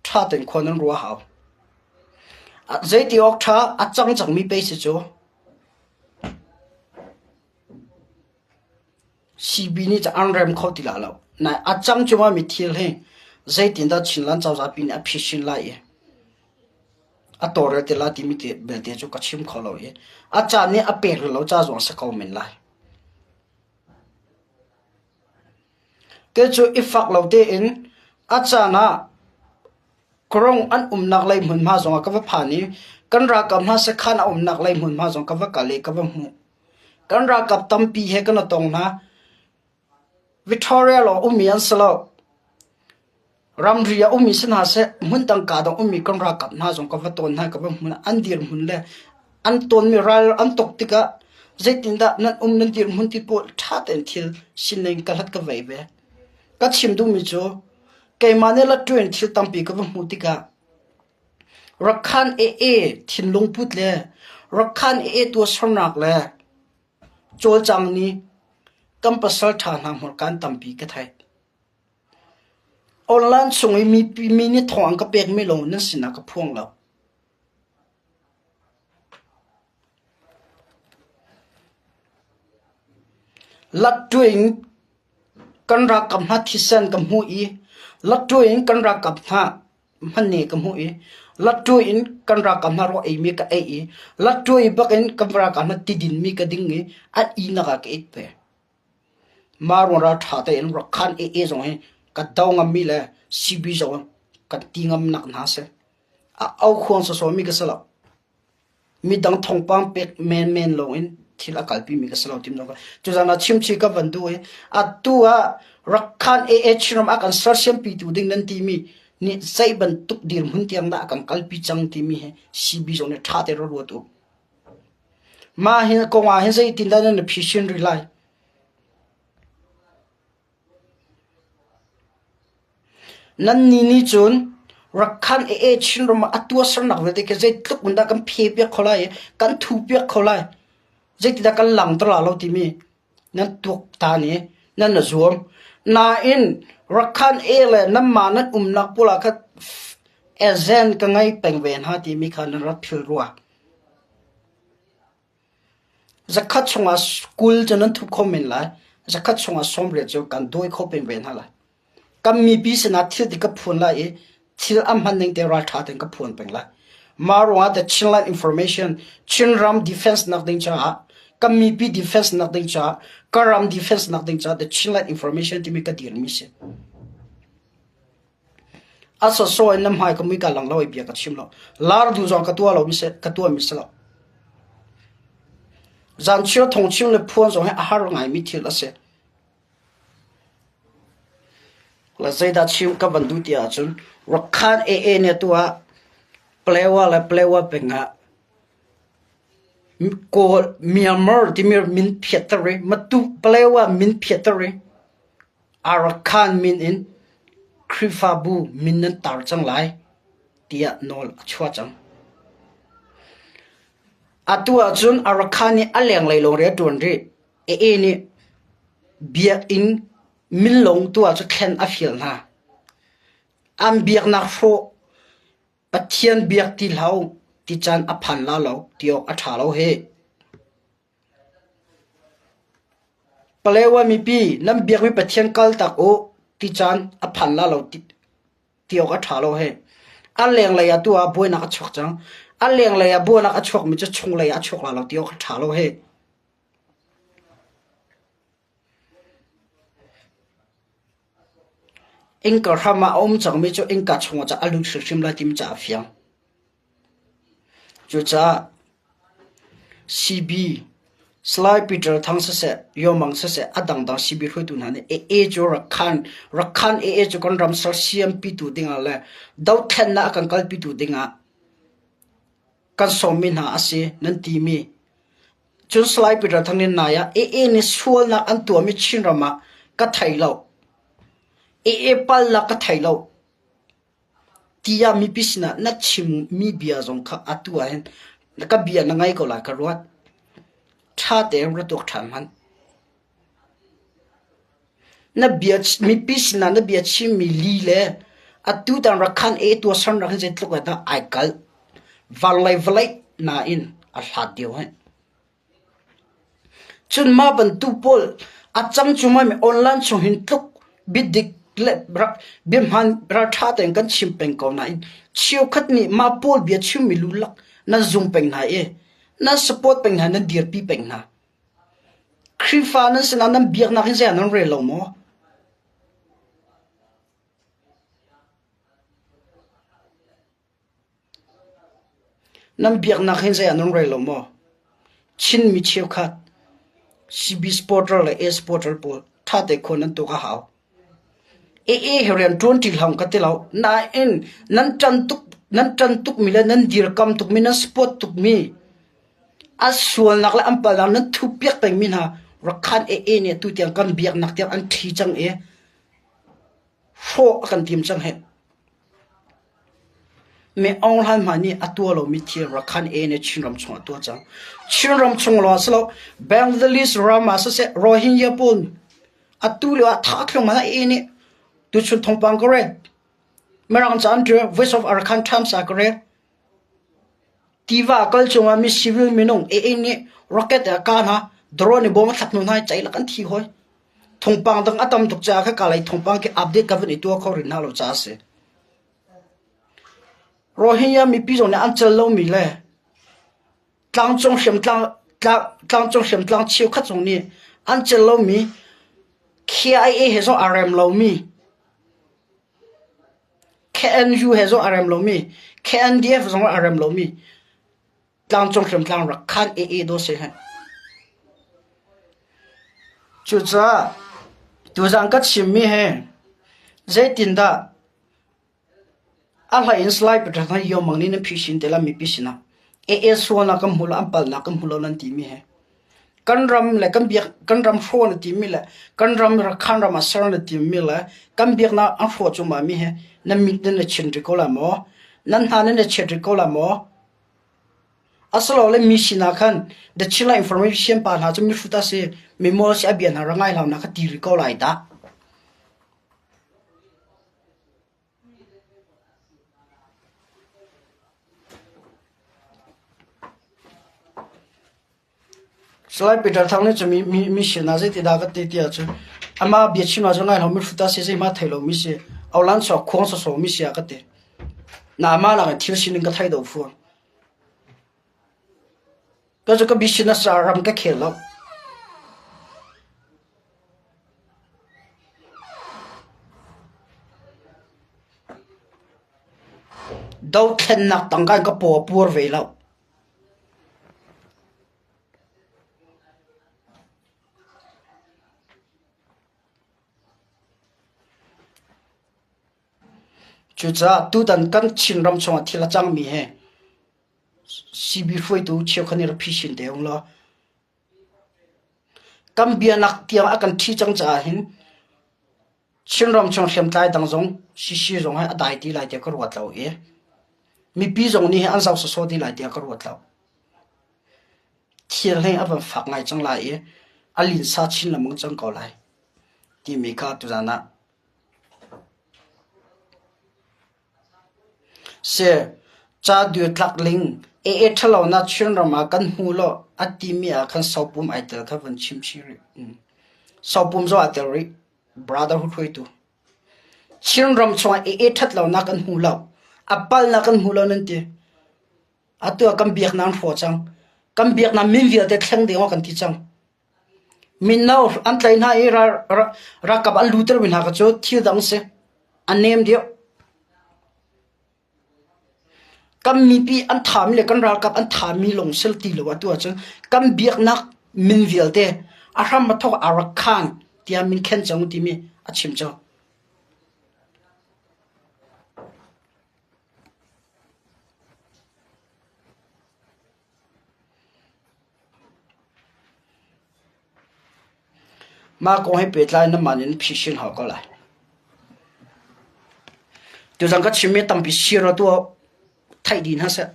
Ṭha tein khua nan ruah hau. Zeiti awk ṭha a cang cangmi pei si cu. CB nih cun an rem kho ti lai lo. Nain a cang cuahmahmi thil hi zeitindah Chinland cozah pi nih a phisin lai i a tawlrel te lai timi te belte cu ka chim kho lo i a caan nih a pek rih lo ca zong a si ko men lai. Te cu i fak lo tein a caan ah Kawrong an umnak lei hmunhma zongah ka va phan i kan ralkap hna sakhan a umnak lei hmunhma zong ka va kal i ka va hmuh. Kan ralkap tampi he kan i tong hna. Victoria lawng ummi an si lo. Ramri ah ummi si hna seh, hmundang kaa dang ummi kan ralkap hna zong ka va tawn hna, ka va hmu hna. An dirhmun le an tawnmi ral an tuk tikah zeitindah nan um nan dirhmun ti pawl ṭha tein thil sining ka hlat ka vei ve. Ka chim duhmi cu keimah nih latṭuan thil tampi ka va hmuh tikah Rakhan AA thinlung put le Rakhan AA tuahsernak le cawlcang nih kan pasal ṭha hna hmurka tampi ka theih. Online chung i mipi mi nih thawng an ka pekmi lawng nan sinah ka phuang lo. Latṭuai in kan ralkap hna thisen ka hmuh i latṭuai in kan ralkap hna hmanne ka hmuh i. Lattu in kan ralkap hna rawl eimi ka ei i lattu i bakin kan ralkap hna ti dinmi ka ding i an ihnak ah ka it ve. Mah ruang ralṭha tein Rakhan AA zong hi ka do ngammi le CB zong kan ti ngamnak hna a si. A aukhuang sawsawmi ka si lo. Midang thawngpang pek menmen lawngin thil a kalpimi ka si lo tim zong Cuzan ah chimchih ka van duh i atu ah Rakhan AA Chinram a kan sersiampitu ding nan timi nih zei bantuk dirhmun tiang dah a kan kalpi cang timi hi CB zong nih ṭha tein ra ruat u. Mah hi kong ah hin zeitindah nan i phisin rih lai? Nannih nih cun Rakhan AA Chinram ah a tuahsernak vialte khi zeitluk in dah kan phe piak kho lai i kan thu piak kho lai, zeitindah kan langhter la lo timi nan tuaktan i nan i zuam. Nain Rakhan A le nanmah nan umnak pawl ah khan ezen ka ngei peng ve hna timi kha nan rak philh rua. Zakhat chungah 20 cu nan thup kho men lai. Zakhat chungah 80 cu kan dawi kho peng ve hna lai. Kan mipi sinah thil ti ka phuan lai i thil a hman ning te ralṭha tein ka phuan peng lai. Mah ruangah the Chinland Information Chinram Defense nak ding caah kan mipi defense nak ding caah ka ram defense nak ding caah the Chinland Information timi ka dirmi si. A sawsawh in na hmai ka mui ka lang lo i bia ka chim lo. Lar duh zong ka tuah lo mi si, ka tuah mi si lo. Zanchiar thongchim le phuan zong hi a har ngaimi thil a si. La zeidah chim ka van duh ti ahcun Rakhan AA nih atu ah Palewa le Palewa peng ah Kawl Myanmar timi min phiatter i Matu Palewa min phiatter i Arakan min in Khrihfabu min nan tar cang lai tiah nawl a chuah cang. Atu ahcun Arakan nih a lenglei lawng rian a ṭuan rih. AA nih biakinn min lawng tu ah cu thlen a fial hna. An biaknak hrawh Pathian biak ti hlah u ti caan a phan la lo ti awk a ṭha lo hih. Palewa mipi nan biakmi Pathian kaltak u ti caan a phan la lo ti awk a ṭha lo hih. A lenglei ah tu ah buainak a chuak cang. A lenglei ah buainak a chuakmi cu chunglei ah a chuak la lo ti awk a ṭha lo hih. Innka hram ah a um cangmi cu innka chungah cun a lut hrimhrim lai timi cu a fiang. Cucaah CB, Salai Peter Thang siseh, Yaw Mang siseh, a dangdang CB hruaitu hna nih AA cu rak khan, rak khan AA cu kan ram sersiampitu dingah le dothlennak a kan kalpitu dingah kan sawmmi hna a si nan timi Cun Salai Peter Thang nih nai ah AA nih sualnak an tuahmi Chinram ah ka thei lo. AA palnak ka thei lo. Tiah mipi sinah na chimmi bia zong kha atu ah hin ka bia na ngai ko lai ka ruat. Ṭha tein ra tuak ṭhan hmanh. Na bia mipi sinah na bia chimmi li le atu tan Rakhan e tuahsan rak hin zeitluk ah dah ai kalh. Vanlei vawlei nain a hlat deuh hih. Cun mah bantuk pawl a cang cungah mi online chung hin tluk biadik le rak biahman ralṭha tein kan chim peng ko nain cheukhat nih mah pawl bia chimmi lulak nan zum peng hna i nan support peng hna nan dirpi peng hna. Khrihfa nan sinah nan biaknak hi zei ah nan rel lo maw? Nan biaknak hi zei ah nan rel lo maw? Chinmi cheukhat CB supporter le A supporter pawl ṭha te khua nan tuk a hau. AA he rian ṭuan ṭi hlah ka ti lo. Nain nan ṭan tuk nan ṭan tukmi le nan dirkam tukmi nan support tukmi a sualnak le an palnak nan thup piak pengmi hna Rakhan AA nih atu tiang kan biaknak tiang an ṭhi cang i hrawh a kan tim cang hih. Mi Aung Hlan hmanh nih a tuah lomi thil Rakhan A nih Chinram chung a tuah cang. Chinram chung lawng si lo Bangladesh ram ah siseh Rohingya pawl atu lio ah tha thluahmah A nih tuchun thawngpang ka rel. Mirang ca an ṭial Voice of Arakan Times ah ka rel. Tiva kal cungah mi civil minung AA nih rocket a kah hna, drone i bom a thlak hnu hna i ceilak an thi hoi. Thawngpang dang a tam tuk caah kha ka lei thawngpang khi update ka van i tuah kho rih hna lo caah a si. Rohingya mipi zong nih an cel lomi le tlangcung hriamtlang tlangcung hriamtlang cheukhat zong nih an cel lomi KIA he zong aa rem lomi KNU he zong aa rem lomi KNDF zong aa rem lomi tlangcung hriamtlang rak khan AA daw se hen. Cucaah tuzaan ka chimmi he zeitindah A hlei in Salai Peter hna Yomang nih nan phisin te lai mipi sinah AA sualnak kan hmu lo an palnak kan hmu lo nan timi he kan ram le kan biak kan ram hraw na timi le kan ram Rakhan ram ah ser na timi le kan biaknak an hrawh cuahmah mi he nan mit nan i chin rih ko lai maw? Nan hna nan i chet rih ko lai maw? Asilole mi sinah khan The Chinland Information pa hna cu mihrut a si, mimawl si a bia hna ra ngai hlah na ka ti rih ko lai dah. Salai Peter Thang nih cun mi mi sinah zeitindah ka ti ti ahcun amah biachim ahcun ngai lomi hrut a si zeihmanh thei lomi si aulan chuak khuang sawsawmi si a ka ti. Na amah lak in thil sining ka thei do fawn. Ka cu ka business ah ram ka khel lo. Dothlennak tangka in ka paw a puar ve lo. Cucaah tutan kan Chinram chungah thil a cangmi hi CB hruaitu cheukhat nih rak phisin te ung law kan bianak tiang a kan ṭhi cang caah hin Chinram chung hriamtlai dang zong CC zong hi a dai ti lai tiah ka ruat lo i mipi zong nih an zoh sawsawh ti lai tiah ka ruat lo. Thil hi a van fak ngai cang lai i a linsa chin lengmang cang ko lai timi kha tuzaan ah Si, ca tlak ling AA ṭhalonak Chinram ah kan hmu lo a timi ah khan Sopum ai tel kha van chim chih rih. Sopum zong aa tel rih. Brotherhood hruaitu. Chinram chungah AA ṭhatlonak kan hmu lo. A palnak kan hmu lo nan ti. Atu ah kan biaknak an hrawh cang. Kan biaknak min vialte thleng ding awk kan ti cang. Mino an tlaih hna i ralkap an luhtermi hna kha cu thil dang a si. A nem deuh. Kan mipi an thami le kan ralkap an thami lawng si ti lo atu ahcun kan biaknak min vialte a hram a thawk Arakhan tiah min khen cang timi a chim cang. Mah kong he pehtlai in nanmah nih nan phisin hau ko lai. Tuzan ka chimmi tampi sir atu ah theih dih hna seh.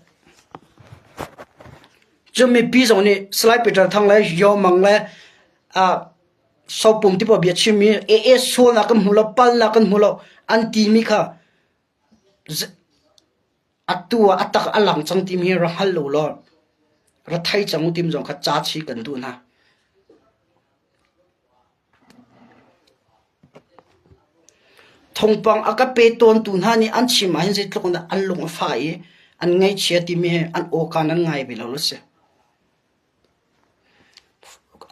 Cun mipi zong nih Salai Peter Thang le Yaw Mang le uh, Sopum ti pawl bia chimmi AA sualnak kan hmu lo, palnak kan hmu lo an timi kha Atu ah a tak a lang cang timi hi ra hngal u law ra thei cang u timi zong kha ca chih kan duh hna. Thawngpang a ka pe tawntu hna nih an chim ahhin zeitluk in dah an lung a fah i an ngaihchia timi hi an awka nan ngai ve lo a si.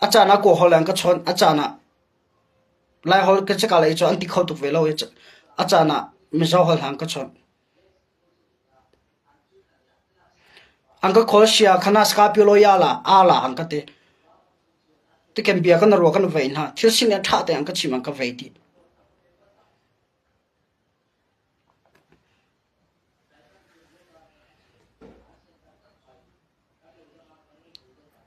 A caan ah Kawl holh in an ka chawnh, a caan ah Laiholh ka caka lei cu an ti kho tuk ve lo i a caan ah Mizo holh hna an ka chawnh. An ka call sia khana Scorpio ya la a la an ka ti. Tiken bia kan ruah kan vei hna. Thil sin a ṭha te an ka chim an ka vei dih.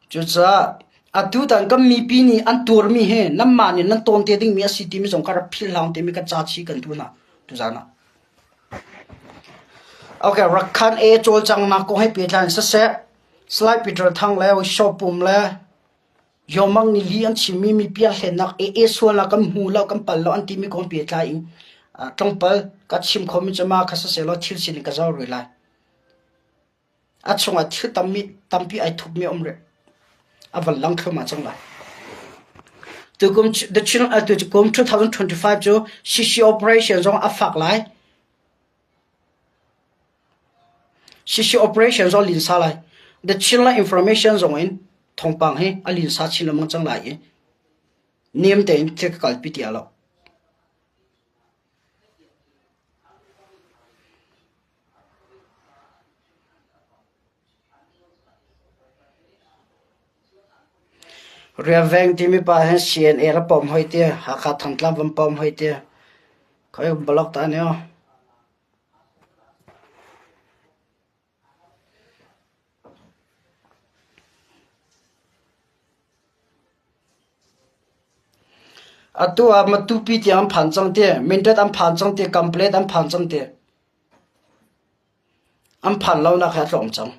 Cucaah atutan kan mipi nih an tuarmi hi nanmah nih nan tawn te dingmi a si timi zong kha rak philh hlah timi kan ca chih kan duh hna tuzaan ah. Okay, Rakhan A cawlcanghnak kong he pehtlai in siseh, Salai Peter Thang le Shopum le Yomang nih li an chimmi mipi an hlennak AA sualnak kan hmu lo kan pal lo an timi kong pehtlai in tlawmpal ka chim khomi cu mah kha siseh law thil sining ka zoh rih lai. A chungah thil tampi ai thupmi a um rih. A van lang thluahmah cang lai. Tukum the Chin kum 2025 cu CC operation zong a fak lai. CC operation zong linsa lai. The Chinland Information zong in thawngpang hi a linsa chin lengmang cang lai i nem tein thil ka kalpi ti lo. Riaveng timi pa hi CNA ra pom hoi ti, Hakha Thantlang van pom hoi ti. Khoi blog ta ni o. Atu ah Matupi tiang an phan cang ti, Mindat an phan cang ti, Kamplet an phan cang ti. An phan lonak he a tlawm cang.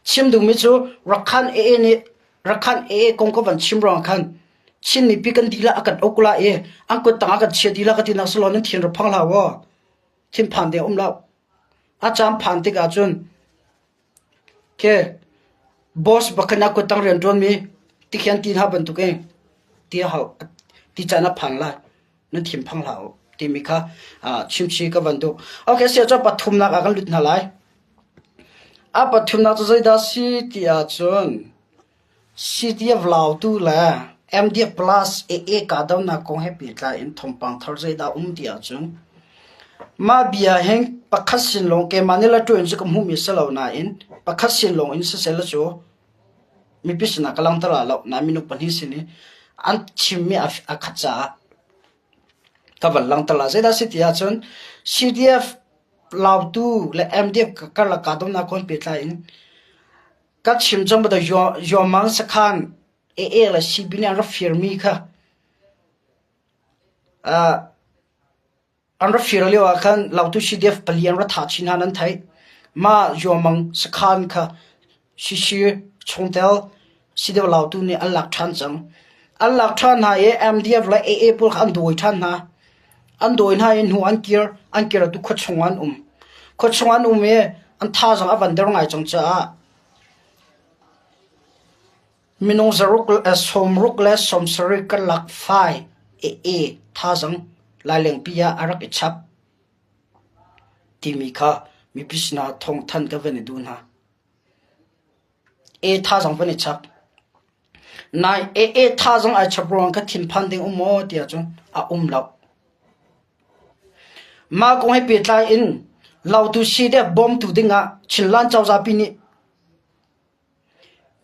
Chim duhmi cu Rakhan AA nih Rakhan AA kong ka van chim ruangah khan Chin mipi kan dihlak a kan uk la i an kut tangah kan chia dihlak ka tinak si law nan thin rak phang hlah waw. Thinphan ding a um lo. A caan phan tik ahcun khi boss bakhin a kut tang rian ṭuanmi tikhian ti hna bantuk in ti a hau ti caan a phan lai. Nan thinphang hlah u timi kha chimchi ka van duh. Okay, sia cu pathumnak ah kan lut hna lai. A pathumnak cu zeidah si ti ahcun CDF Lautu le MDF Plus AA kahdohnak kong he pehtlai in thawngpang thar zeidah um ti ahcun mah bia hin pakhat sin lawng keimah nih la ṭuan cu ka hmuhmi si lo nain pakhat sin lawng in siseh la cu mipi sinah ka langhter ah lo nain minung pahnih sin i an chimmi a khat caah ka van langhter la. Zeidah si ti ahcun CDF Lautu le MDF karlak kahdohnak kong pehtlai in Ka chim cang bantuk Yawmang sakhan AA le CB nih an rak firmi kha an rak fir lio ah khan Lautu CDF pali an rak thah chin hna nan theih. Mah Yawmang sakhan kha CC chungtel CDF Lautu nih an lak ṭhan cang. An lak ṭhan hna i MDF le AA pawl kha an dawi ṭhan hna. An dawi hna i hnu an kir, an kir tu khuachung ah an um. Khuachung an um i an thazaang a van der ngai cang caah minung zaruk sawmruk le sawmsarih karlak fai AA thazaang lailengpi ah a rak i chap timi kha mipi sinah thawngthanh ka van i duh hna. A thazaang van i chap. Nai AA thazaang ai chap ruang ka thinphan ding um maw tiah cun a um lo. Mah kong he pehtlai in Lautu CDF bawmtu dingah Chinland cozah pi nih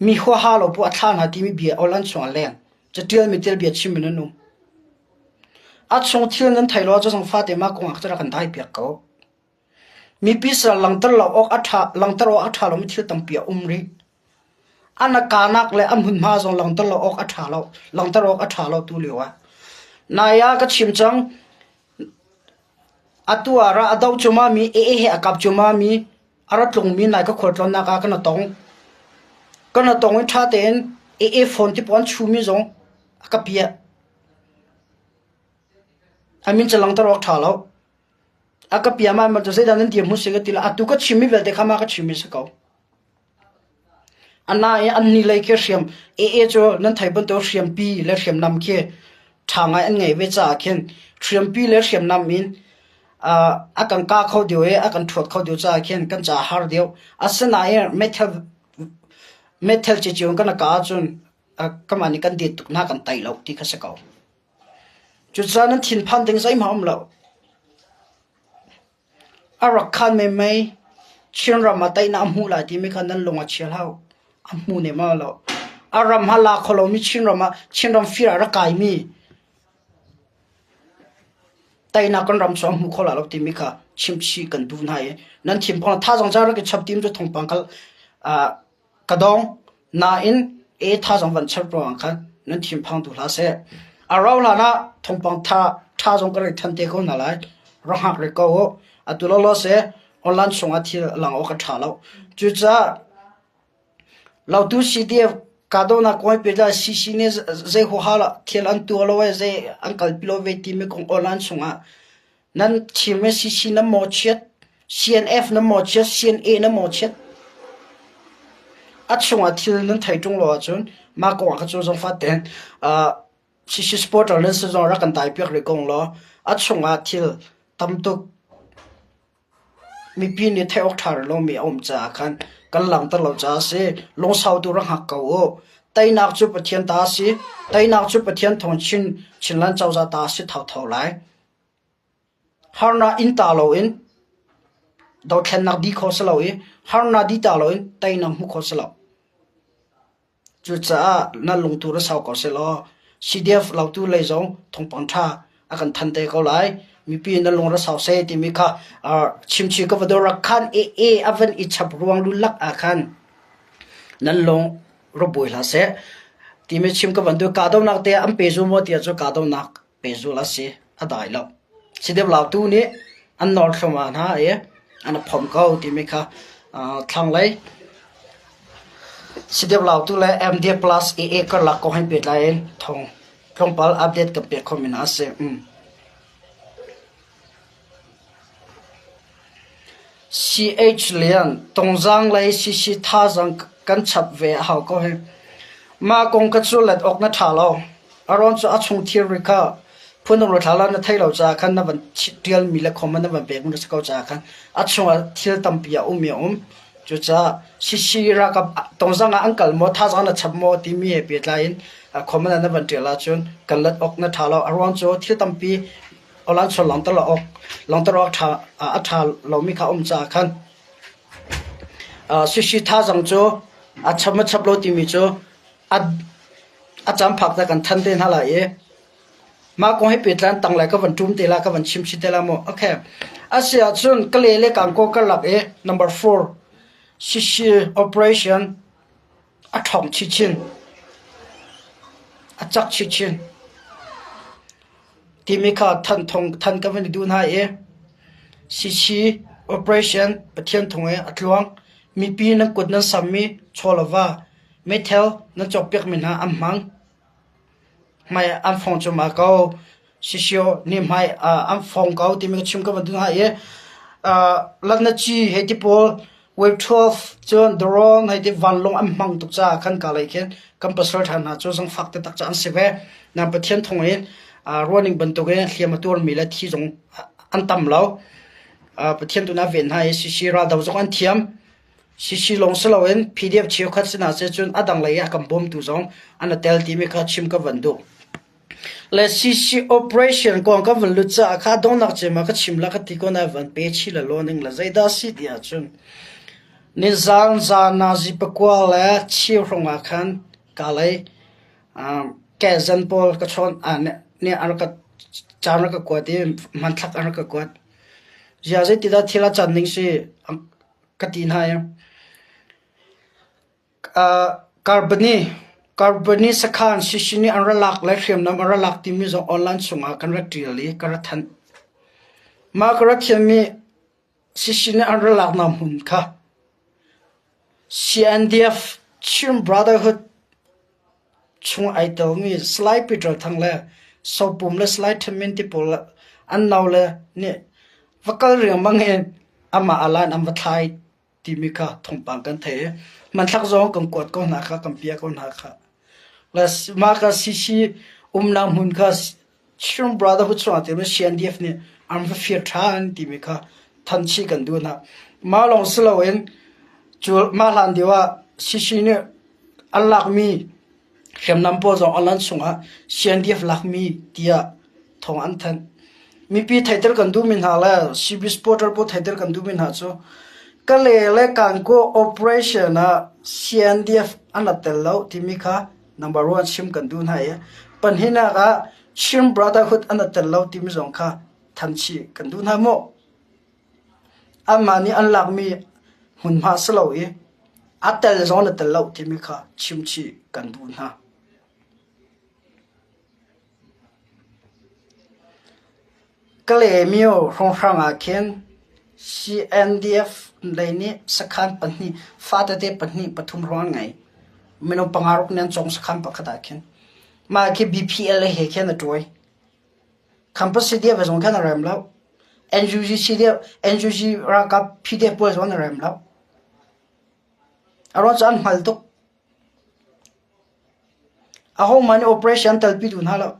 mi huaha lo pu a thlah hna timi bia awlan chung a leng. Catial mi tel bia chim in an um. A chung thil nan thei lo ahcun fate mah kong ah ka kan dai piak ko. Mipi sal langhter lo awk a ṭha langhter awk a ṭha lomi thil tampi a um rih. An a kanak le a hmunhma zong langhter lo awk a ṭha lo langhter awk a ṭha lo tu lio ah. Nai ah ka chim cang atu ah ra a do cuma mi AA he a kap cuma mi a ra tlungmi nai ka khualtlawnnak ah kan tong. Kan tong i ṭha tein AA phone ti pawn chumi zong a ka piah. A min cu langhter awk ṭha lo. A ka piam ah cu zeidah nan dir hmu si ka ti la atu ka chimmi vialte kha ma ka chimmi si ko. Ana i an ni lei khi hriam AA cu nan thei bantuk hriampi le hriamnam khi ṭha ngai an ngei ve caah khin hriampi le hriamnam in a kan ka kho deuh i a kan ṭhuat kho deuh caah khin kan ca har deuh. Asinain meithal meithal ciciu in kan ka ahcun kamah nih kan det tuk hna kan tai lo ti kha si ko. Cucaah nan thinphan ding zeihmanh a um lo. A rak khan menmei. Chinram ah teinak a hmuh lai timi kha nan lung a chia hlah u. A hmu nem lo. A ram ha la kho lomi Chinram ah Chinram fir ah rak kaimi teinak kan ram cu a hmu kho lai lo timi kha chimchih kan duh hna i nan thinphang thazaang ca rak i chap tim cu thawngpang kal Ka dong. Nain e thazaang van chap ruangah khan nan thinphang duh hlah seh. A rauh hlan ah thawngpang tha tha zong ka rak than te ko hna lai. Rak hngak rih ko u. Atu lawlaw seh online chungah thil a lang awk a tha lo. Cucaah Lautu CDF kahdohnak kong he pehtlai CC nih zei huaha lah thil an tuah lo i zei an kalpi lo ve timi kong online chungah Nan chim i CC na mawchiat, CNF na mawchiat, CNA na mawchiat. A chungah thil nan thei ṭung lo ahcun mah kong ah kha cu zongfat tein uh, CC supporter nan si zong rak kan dai piak rih ko law a chungah thil tam tuk. mipi nih theih awk ṭha rih lomi a um caah khan kan langhter lo caah a si. Lungsau tu rak hngak ko u. Teinak cu Pathian ta a si. Teinak cu Pathian thawng chin Chinland cozah ta a si thotho lai. Harnak inn ta loin dothlennak dih khawh si lo i harnak dih ta loin teinak hmuh khawh si lo. Cucaah nan lungtur a sau ko sehlaw CDF lautu lei zong thawngpang ṭha a kan thanh te ko lai. Mipi nan lung ra sau seh timi kha chimchih ka va dawr. Rakhan AA a van i chap ruang lulak ah khan nan lung ra buai hlah seh timi chim ka van duh. Kahdohnak te an pe zu maw tiah cu kahdohnak pehzulh a si, a dai lo. Sidep lautu nih an nawr thluahmah hna i an i phomh ko timi kha thlanglei Sidep lautu le MD plus AA karlak kong he pehtlai in thawng tlawmpal update kan pek khomi hna a si. CH Lian, Tongzaang lei CC thazaang kan chap ve a hau ko hih. Mah kong ka cu let awk na ṭha lo. Aron cu a chung thilri kha phundang thla la na thei lo caah khan na van ṭialmi le comment na van pekmi na si ko caah khan a chungah thil tampi a um i a um. Cucaah CC ralkap Tongzaang ah an kal maw, thazaang na chap maw timi he pehtlai in comment na van ṭial ahcun kan let awk na ṭha lo. A ruang cu thil tampi Awlan sual langhter awk langhter awk ṭha a ṭha lomi kha a um caah khan Sushi thazaang cu a chap maw chap lo timi cu a a caan phak te kan than te hna lai i mah kong he pehtlai tanglei ka van ṭum te la ka van chim chih te la mu. Okay. A si ahcun Kale le Kankaw karlak i number 4 Sushi operation a ṭhawng chinchin. A cak chinchin. Timi kha than thong than ka van i duh hna i CC operation Pathian thung i a tluang. Mipi nan kut nan sammi chaw le va meithal nan cawkpiakmi hna an hmang. Hmai an fong cuahmah ko. Sisio nih hmai an fong ko timi ka chim ka van duh hna i Latnaci hei ti pawl Wave 12 cun drone hei ti vanlawng an hmang tuk caah khan ka lei khin kan pasal ṭha hna cu zangfak taktak cu an si ve. Na Pathian thung in ruahning bantukin hliam a tuarmi le thi zong an tam lo. Pathian tu na ven hna i CC raldo zong an thiam. CC lawng si loin PDF cheukhat sinah se cun a dang lei ah kan bawmtu zong an i tel timi kha chim ka van duh. Le CC operation kong kan van lut caah kha donghnak cem ah ka chim la ka ti ko na van pe chi la law ning la zeidah si ti ahcun nizan zan nazi pakua le cheu hrawng ah khan ka lei kezan pawl ka chawn nih an rak ka caan rak ka kuat i hmanthlak an rak ka kuat. Zia zeitidah thil a can ning si ka ti hna i Karbani sakhan sisini an ra lak le hriamnam an ra lak timi zong online chungah kan rak ṭial i ka ra thanh. Mah ka ra thiammi sisini an ra laknak hmun kha CNDF Chin Brotherhood chung ai telmi Salai Peter Thang le Sopum le Salai Thamin ti pawl an nau le nih va kal riangmang in amah alan an va thlai timi kha thawngpang kan theih i hmanthlak zong kan kuat ko hna kha kan piah ko hna kha. Le mah ka CC umnak hmun kha Chin Brotherhood chungah timi CNDF nih an va fir ṭhan timi kha thanchih kan duh hna. Mah lawng si loin cu mah hlan deuh ah CC nih an lakmi Hriamnam pawl zong alan chungah CNDF lakmi tiah thawng an thanh. Mipi theihter kan duhmi hna le CB supporter pawl theihter kan duhmi hna cu Kale le Kankaw operation ah CNDF an rak tel lo timi kha number one chim kan duh hna i pahnihnak ah Chin Brotherhood an rak tel lo timi zong kha thanchih kan duh hna mu. Anmah nih an lakmi hmunhma si lo i a tel zong na tel lo timi kha chimchih kan duh hna. Kalaymyo hrawnghrang ah khin CNDF lei nih sakhan pahnih fatete pahnih pathum hrawng an ngei. Minung panga ruk nih an cawng sakhan pakhat ah khin. Mah khi BPL he khin a ṭuai. Campus CDF zong khan a rem lo. NUG CDF, NUG ralkap PDF pawl zong an rem lo. A ruang cu an hngal tuk. Ahohmanh nih operation an telpi duh hna lo.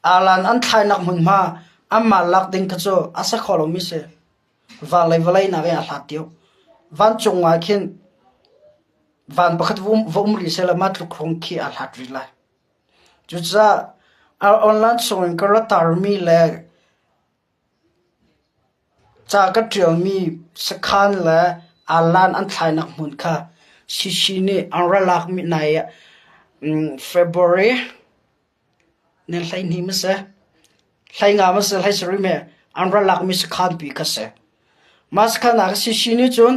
Alan an thlainak hmunhma. Anmah lak ding kha cu a si kho lomi si. Van lei vawlei nakin a hlat deuh. Vancung ah khin van pakhat va um rih sehlaw mah tluk hrawng khi a hlat rih lai. Cucaah online chungin ka ra tarmi le ca ka ṭialmi sakhan le alan an thlainak hmun kha CC nih an ra lakmi nai ah February Ni 12 ma si, 15 ma si, 17 me an ra lakmi sakhan pi kha si. Mah sakhan ah CC nih cun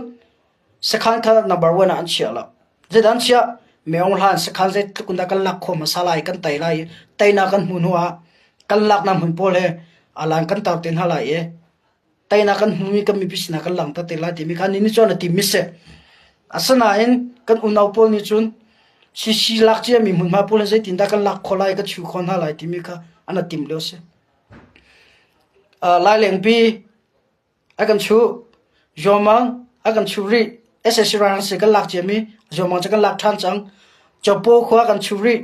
sakhan kha number one ah an chiah lo. Zeidah an chiah? Meong hlan sakhan zeitluk in dah kan lak khawh hmasa lai, kan tei lai i teinak kan hmuh hnu ah kan laknak hmun pawl he alan kan tar te hna lai i teinak kan hmumi kan mipi sinah kan langhter te lai timi kha ni cun a tim mi si. Asinain kan unau pawl nih cun CC lak ciami hmunhma pawl hi zeitindah kan lak khawh lai, kan chu khawh hna lai timi kha an a tim lio si. Uh, Lailengpi a kan chuh, Zuamang a kan chuh rih, SSC rang si kan lak ciami, Zuamang cu kan lak ṭhan cang. Chopo khua kan chuh rih,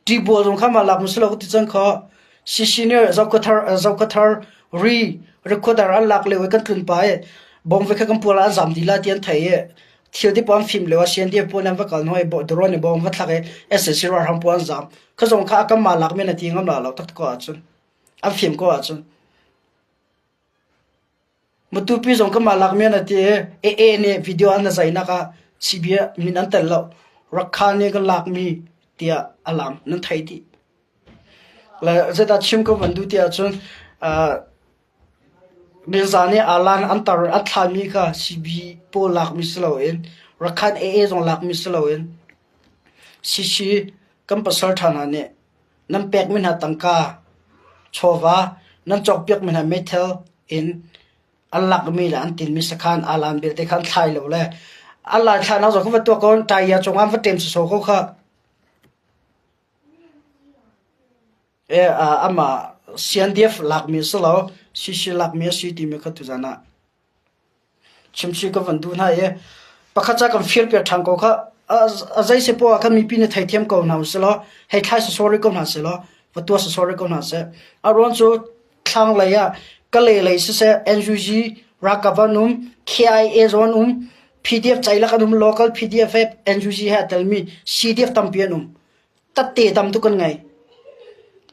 Tibual zong kha mah lak mu si lo ka ti cang kha. CC nih Zokathar Zokathar ri Rikhuadar an lak lio i kan tlun pa i bawngve kha kan pual ah an zam dih la ti an thei i thil ti pawl an fim lio ah CNDF pawl an va kal hnu i drone in bawng va thlak i SAC ralhrang pawl an zam. Kha zong kha a kan mah lak men a ti ngam la lo tak ko ahcun an fim ko ahcun. Matupi zong kanmah lak men a ti i AA nih video an zainak ah CB min an tel lo. Rakha nih kan lakmi tiah a lang nan thei dih. Le zeidah chim ka van duh ti ahcun uh, nizan i alan an tar an thlami kha CB pawl lakmi si loin Rakhan AA zong lakmi si loin CC kan pasal ṭha hna nih Nan pekmi hna tangka, chawva, nan cawkpiakmi hna meithal in an lakmi le an tinmi sakhan alan belte kha an thlai lo le an lai thlainak zong kha va tuah ko ṭai cungah an va ṭem sawsawh ko kha. E, amah CNDF lakmi a si lo, CC lakmi a si timi kha tuzan ah Chimchih ka van duh hna i pakhat ca kan firpiak ṭhan ko kha a zei si poah ah khan mipi nih theithiam ko hna usih law hei thlai sawsawh rih ko hna seh law va tuah sawsawh rih ko hna seh. A ruang cu thlanglei ah Kalay lei siseh NUG ralkap an um, KIA zong an um, PDF ceilak an um, local PDF he NUG he a telmi CDF tampi an um. Tatte tam tuk kan ngei.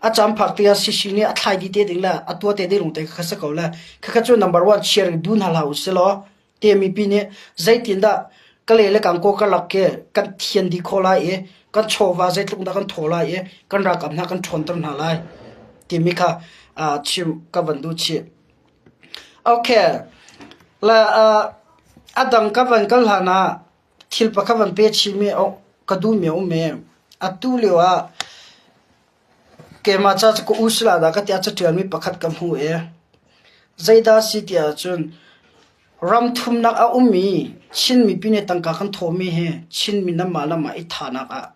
A caan phak tikah CC nih a thlai dih te ding le a tuah te ding lung te kha si ko le khakha cu number one share duh hna hlah usih law te mipi nih zeitindah Kalay le Gangaw karlak khi kan thian dih khawh lai i kan chawva zeitluk dah kan thaw lai i kan ralkap hna kan ṭhawnter hna lai timi kha chim ka van duh chih. Okay, le a dang ka van kal hlan ah Thil pakhat van pe chihmi ka duhmi a um i atu lio ah keimah ca cu ka u si lai dah ka ti ah caṭialmi pakhat ka hmuh i zeidah a si ti ahcun ram thumnak a ummi Chin mipi nih tangka kan thawhmi hi Chinmi nanmah le mah i thahnak ah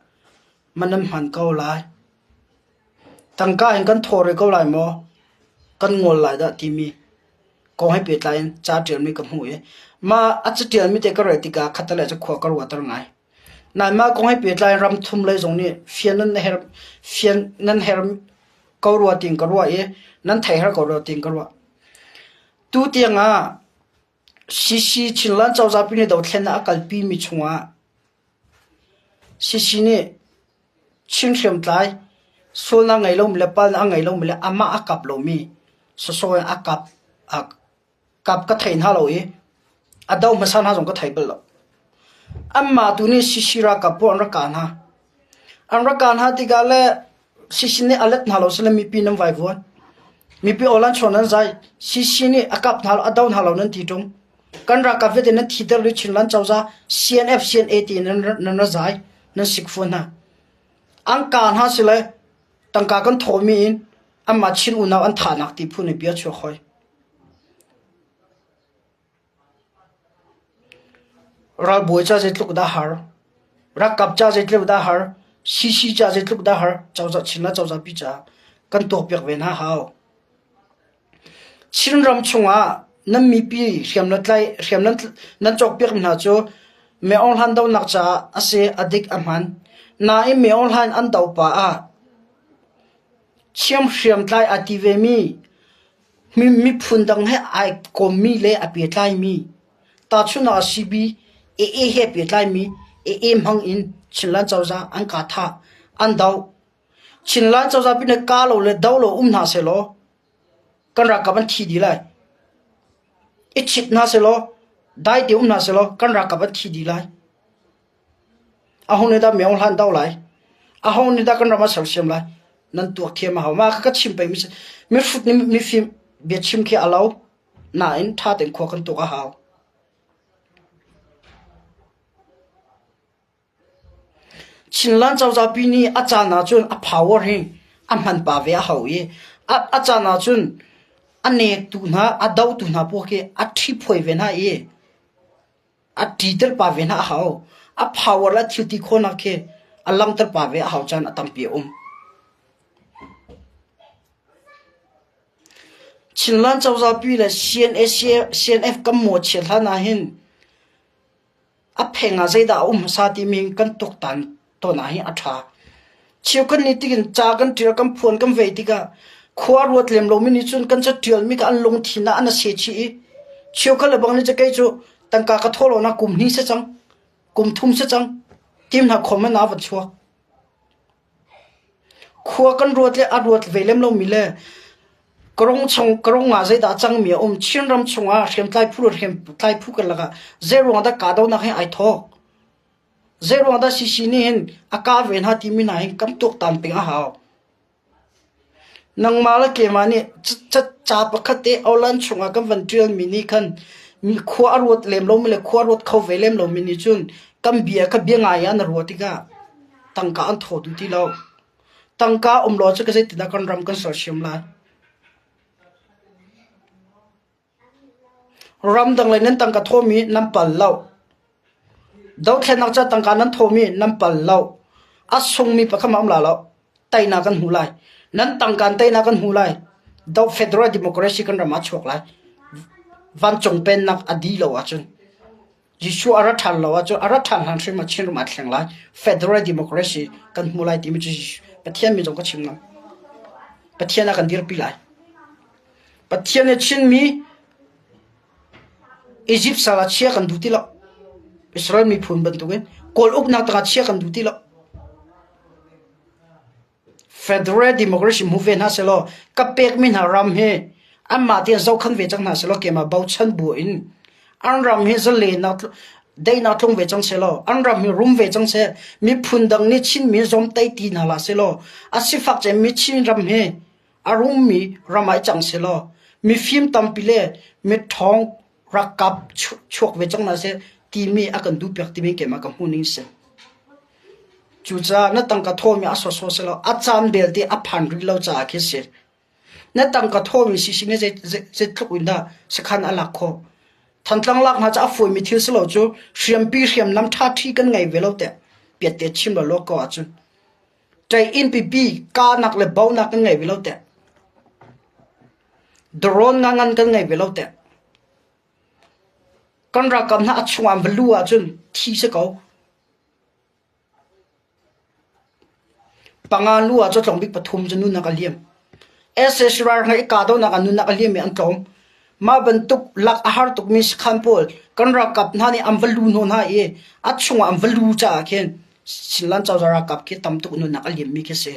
man nan hman ko lai. Tangka in kan thaw rih ko lai maw? Kan ngol lai dah timi kong he pehtlai in ca ṭialmi ka hmuh i mah a caṭialmi te ka rel tikah khattelei cu khua ka ruahter ngai. Nain mah kong he pehtlai in ram thum lei zong nih fian nan herh fian nan herh ko rua tiin ka ruah i nan thei her ko rua tiin ka ruah. Tu tiang ah CC Chinland cozah pi nih dothlennak a kalpimi chungah CC nih Chin hriamtlai sualnak ngei lomi le palnak a ngei lomi le amah a kap lomi sawsawh in a kap a kap ka thei hna lo i a do hmasa hna zong ka thei bal lo. Anmah tu nih CC ralkap pawl an rak kah hna. An rak kah hna tikah le CC nih a let hna lo sile mipi nan vaivuan. Mipi aw lan chuan nan zai. CC nih a kap hna lo, a do hna lo nan ti ṭung. Kan ralkap vialte nan thiter rih Chinland cozah CNF CNA ti nan nan ra zai nan sikfuan hna. An ka hna sile tangka kan thawhmi in anmah Chin unau an thahnak ti phun in bia chuak hoi. Ralbawi ca zeitluk dah har, ralkap ca zeitluk dah har, CC ca zeitluk dah har, cozah Chinland cozah pi ca kan tuakpiak ve hna hau. Chinram chungah nan mipi hriam nan tlaih hriam nan nan cawkpiakmi hna cu Me Aung Hlaing dohnak caah a si a dik a hman. Nain Me Aung Hlaing an doh pah ah Chiam hriamtlai aa ti vemi. Miphun dang he ai kawmmi le a pehtlaimi tahchunhnak ah CB, AA he pehtlaimi AA hmang in Chinland cozah an ka thah, an doh. Chinland cozah pin ah ka lo le do lo um hna sehlaw kan ralkap an thi dih lai. I chit hna sehlaw dai te um hna sehlaw kan ralkap an thi dih lai. Aho nih dah myo hlan do lai? Aho nih dah kan ram a sersiam lai? Nan tuak thiam a hau. Mah kha ka chim peng mi si. Mihrut nih mifim biachim khi a lo. Nain ṭha tein khua kan tuk a hau. Chinland cozah pi nih a caan ahcun a power hi a hman pa ve a hau i a, a caan ahcun a nektu hna, a dotu hna pawl khi a ṭhiphuai ve hna i A ṭiter pah ve hna a hau. A power le a thil ti khawhnak khi a langhter pah ve a hau caan a tampi a um. Chinland cozah pi le CNA, CNF kan mawhchiat hlan ahhin a pheng ah zeidah a um hmasa timi kan tuaktan tawn ahhin a ṭha. Cheukhat nih tikin ca kan ṭial kan phuan kan vei tikah khua ruat lem lomi nih cun kan caṭialmi kha an lungthin ah an a seh chih i cheukhat le bang nih cun kei cu tangka ka thawh lonak kum hnih si cang, kum thum si cang, tim hna khom in a van chuak. Khua kan ruat le a ruat ve lem lomi le karong chung karong ah zeidah a cangmi a um Chinram chungah hriamtlai phu le hriamtlai phu karlak ah zeiruang dah kahdohnak hi ai thawk? Zeiruang dah CC nih hin a kah ve hna timi hna hin kan tuaktan peng a hau. Nangmah le keimah nih ca pakhat te awlan chungah kan van ṭialmi nih khan khua a ruat lem lomi le khua a ruat kho ve lem lomi nih cun kan bia kha bia ngai ah na ruah tikah tangka an thaw duh ti lo. Tangka um lo cu ka zeitindah kan ram kan sersiam lai? Ramdang lei nan tangka thawmi nan pal lo. Dothlennak ca tangka nan thawmi nan pal lo. A sungmi pakhat hmanh a um la lo. Teinak kan hmu lai. Nan tangka in teinak kan hmu lai. Do Federal Democracy kan ram ah a chuak lai. Vancung pennak a dih lo ahcun Jesuh a ra ṭhan lo ahcun a ra ṭhan hlan hrim ah Chinram aa thleng lai. Federal Democracy kan hmu lai timi cu Pathian min zong ka chim ngam. Pathian a kan dirpi lai. Pathian nih Chinmi Egypt sal ah chia kan duh ti lo. Israel miphun bantukin Kawl uknak tangah chia kan duh ti lo. Federal democracy hmu ve hna sehlaw ka pekmi hna ram hi anmah tein zohkhan ve cang hna sehlaw keimah bochan bu in an ram hi zalenak daihnak tlung ve cang sehlaw an ram hi rum ve cang seh miphun dang nih Chinmi zawmtai ti hna hlah sehlaw a sifak cemmi Chin ram hi a rummi ram ah i cang sehlaw mifim tampi le miṭhawng ralkap chuak ve cang hna seh timi a kan duhpiak timi keimah ka hmuh ning si. Cucaah na tangka thawmi a sawsawh si lo, a caan belte a phan rih lo caah khi si. Na tangka thawmi sisi nih zeitluk in dah sakhan a lak khawh. Thantlang lak hna cu a fawimi thil si lo cu hriampi hriamnam ṭhaṭhi kan ngei ve lo teh piatte chim lo lo ko ahcun. Ṭei inn pipi kahnak le bonak kan ngei ve lo teh. Drone nga ngan kan ngei ve lo teh. Kan ralkap hna a chung an va luh ahcun thi si ko. Panga lu ah cu tlawng bik pathum cu nunnak a liam. SS ral hna i kahdohnak ah nunnak a liam i an tlawm. Mah bantuk lak a har tukmi sakhan pawl kan ralkap hna nih an va lu hnawh hna i a chungah an va lu caah khin Chinland cozah ralkap khi tam tuk nunnak a liammi khi si.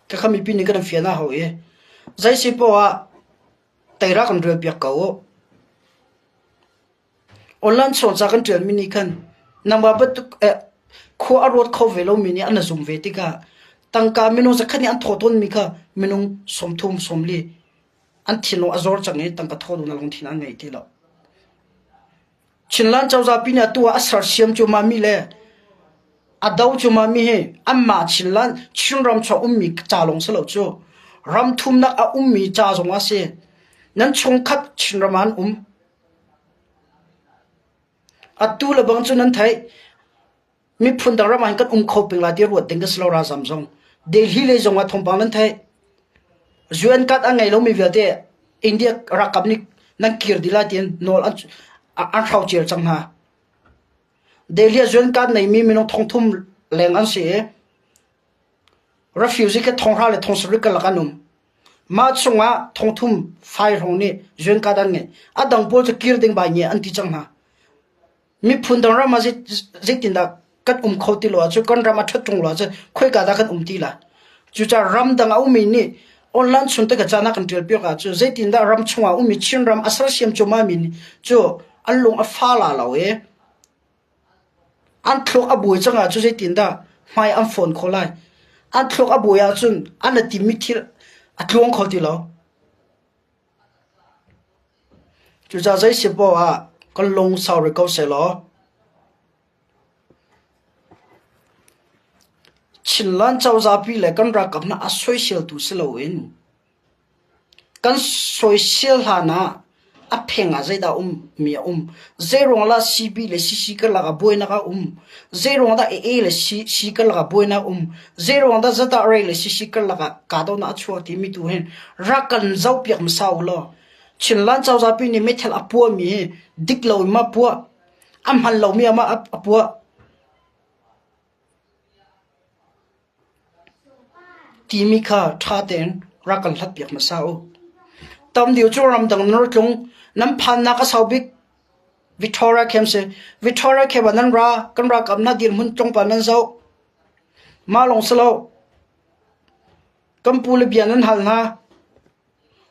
Khakha mipi nih kan fian a hau i zei si poah ah teira kan rel piak ko u. Online chung ca kan ṭialmi nih khan nangmah bantuk eh, khua a ruat kho ve lomi nih an zum ve tikah tangka minung zakhat nih an thawh tawnmi kha minung 30 40 an thinlung a zor cang i tangka thawh duhnak lungthin an ngei ti lo. Chinland cozah pi nih atu ah a sersiam cuahmahmi le a do cuahmahmi hi anmah Chinland Chinram chung ummi ca lawng si lo cu ram thumnak a ummi ca zong a si. Nan chungkhat Chinram ah an um. Atu le bang cu nan theih. Miphun dang ram ah hin kan um kho peng lai ti ruat ding kan si lo ralzam zong. Delhi lei zong ah thawngpang nan theih. UN card a ngei lomi vialte India ralkap nih nan kir dih lai tiin nawl an an hrocer cang hna. Delhi ah UN card neimi minung thongthum leng an si i refugee kha thonghra le thongsarih karlak an um. Mah chungah thongthum fai hrawng nih UN card an ngeih. A dang pawl cu kir ding bai nge an ti cang hna. Miphun dang ram ah zeitindah kan um kho ti lo ahcun kan ram a ṭhat ṭung lo ahcun khoika dah kan um ti lai? Cucaah ramdang a ummi nih online chung te ka caan ah kan ṭialpiak ahcun zeitindah ram chungah ummi Chinram a sersiam cuahmahmi nih cu an lung a fa la lo i an thluak a buai cang ahcun zeitindah hmai an fawn khawh lai? An thluak a buai ahcun an i timmi thil a tluang kho ti lo. Cucaah zei si poah ah kan lung sau rih ko sehlaw Chinland cozahpi le kan ralkap hna a soiseltu si loin kan soisel hlan ah a pheng ah zeidah a ummi a um. Zeiruang dah CB le CC karlak ah buainak a um. Zeiruang dah AA le C karlak ah buainak a um. Zeiruang dah ZRA le CC karlak ah kahdohnak a chuak timi tu hin rak kan zohpiak hmasa u law Chinland cozahpi nih meithal a puahmi hi dik lo in ma puah, a hman lomi ah ma a puah. Timi kha ṭha tein rak kan hlatpiak hmasa u. Tam deuh cu ramdang nan ra tlung, nan phannak a sau bik Victoria Camp si. Victoria Camp ah nan ra, kan ralkap hna dirhmun tlawmpal nan zoh. Mah lawng si lo. Kan pu le bia nan hal hna.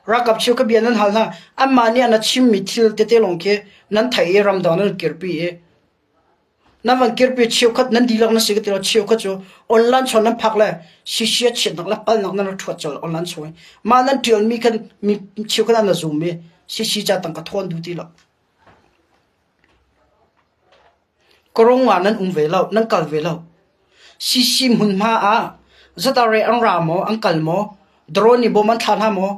Ralkap cheu ka bia nan hal hna. Anmah nih an a chimmi thil tete lawng khi nan theih i ramdang nan kirpi i Nan van kirpi cheukhat nan dihlak na si ka ti lo cheukhat cu online chawn nan phak le sisia chiatnak le palnak nan rak ṭhuat colh online chung i mah nan ṭialmi khan mi cheukhat ah na zum i sisi ca tangka thawn duh ti lo. Karong ah nan um ve lo, nan kal ve lo. Sisi hmunhma ah zatare an ra maw, an kal maw, drone nih bom an thla hna maw,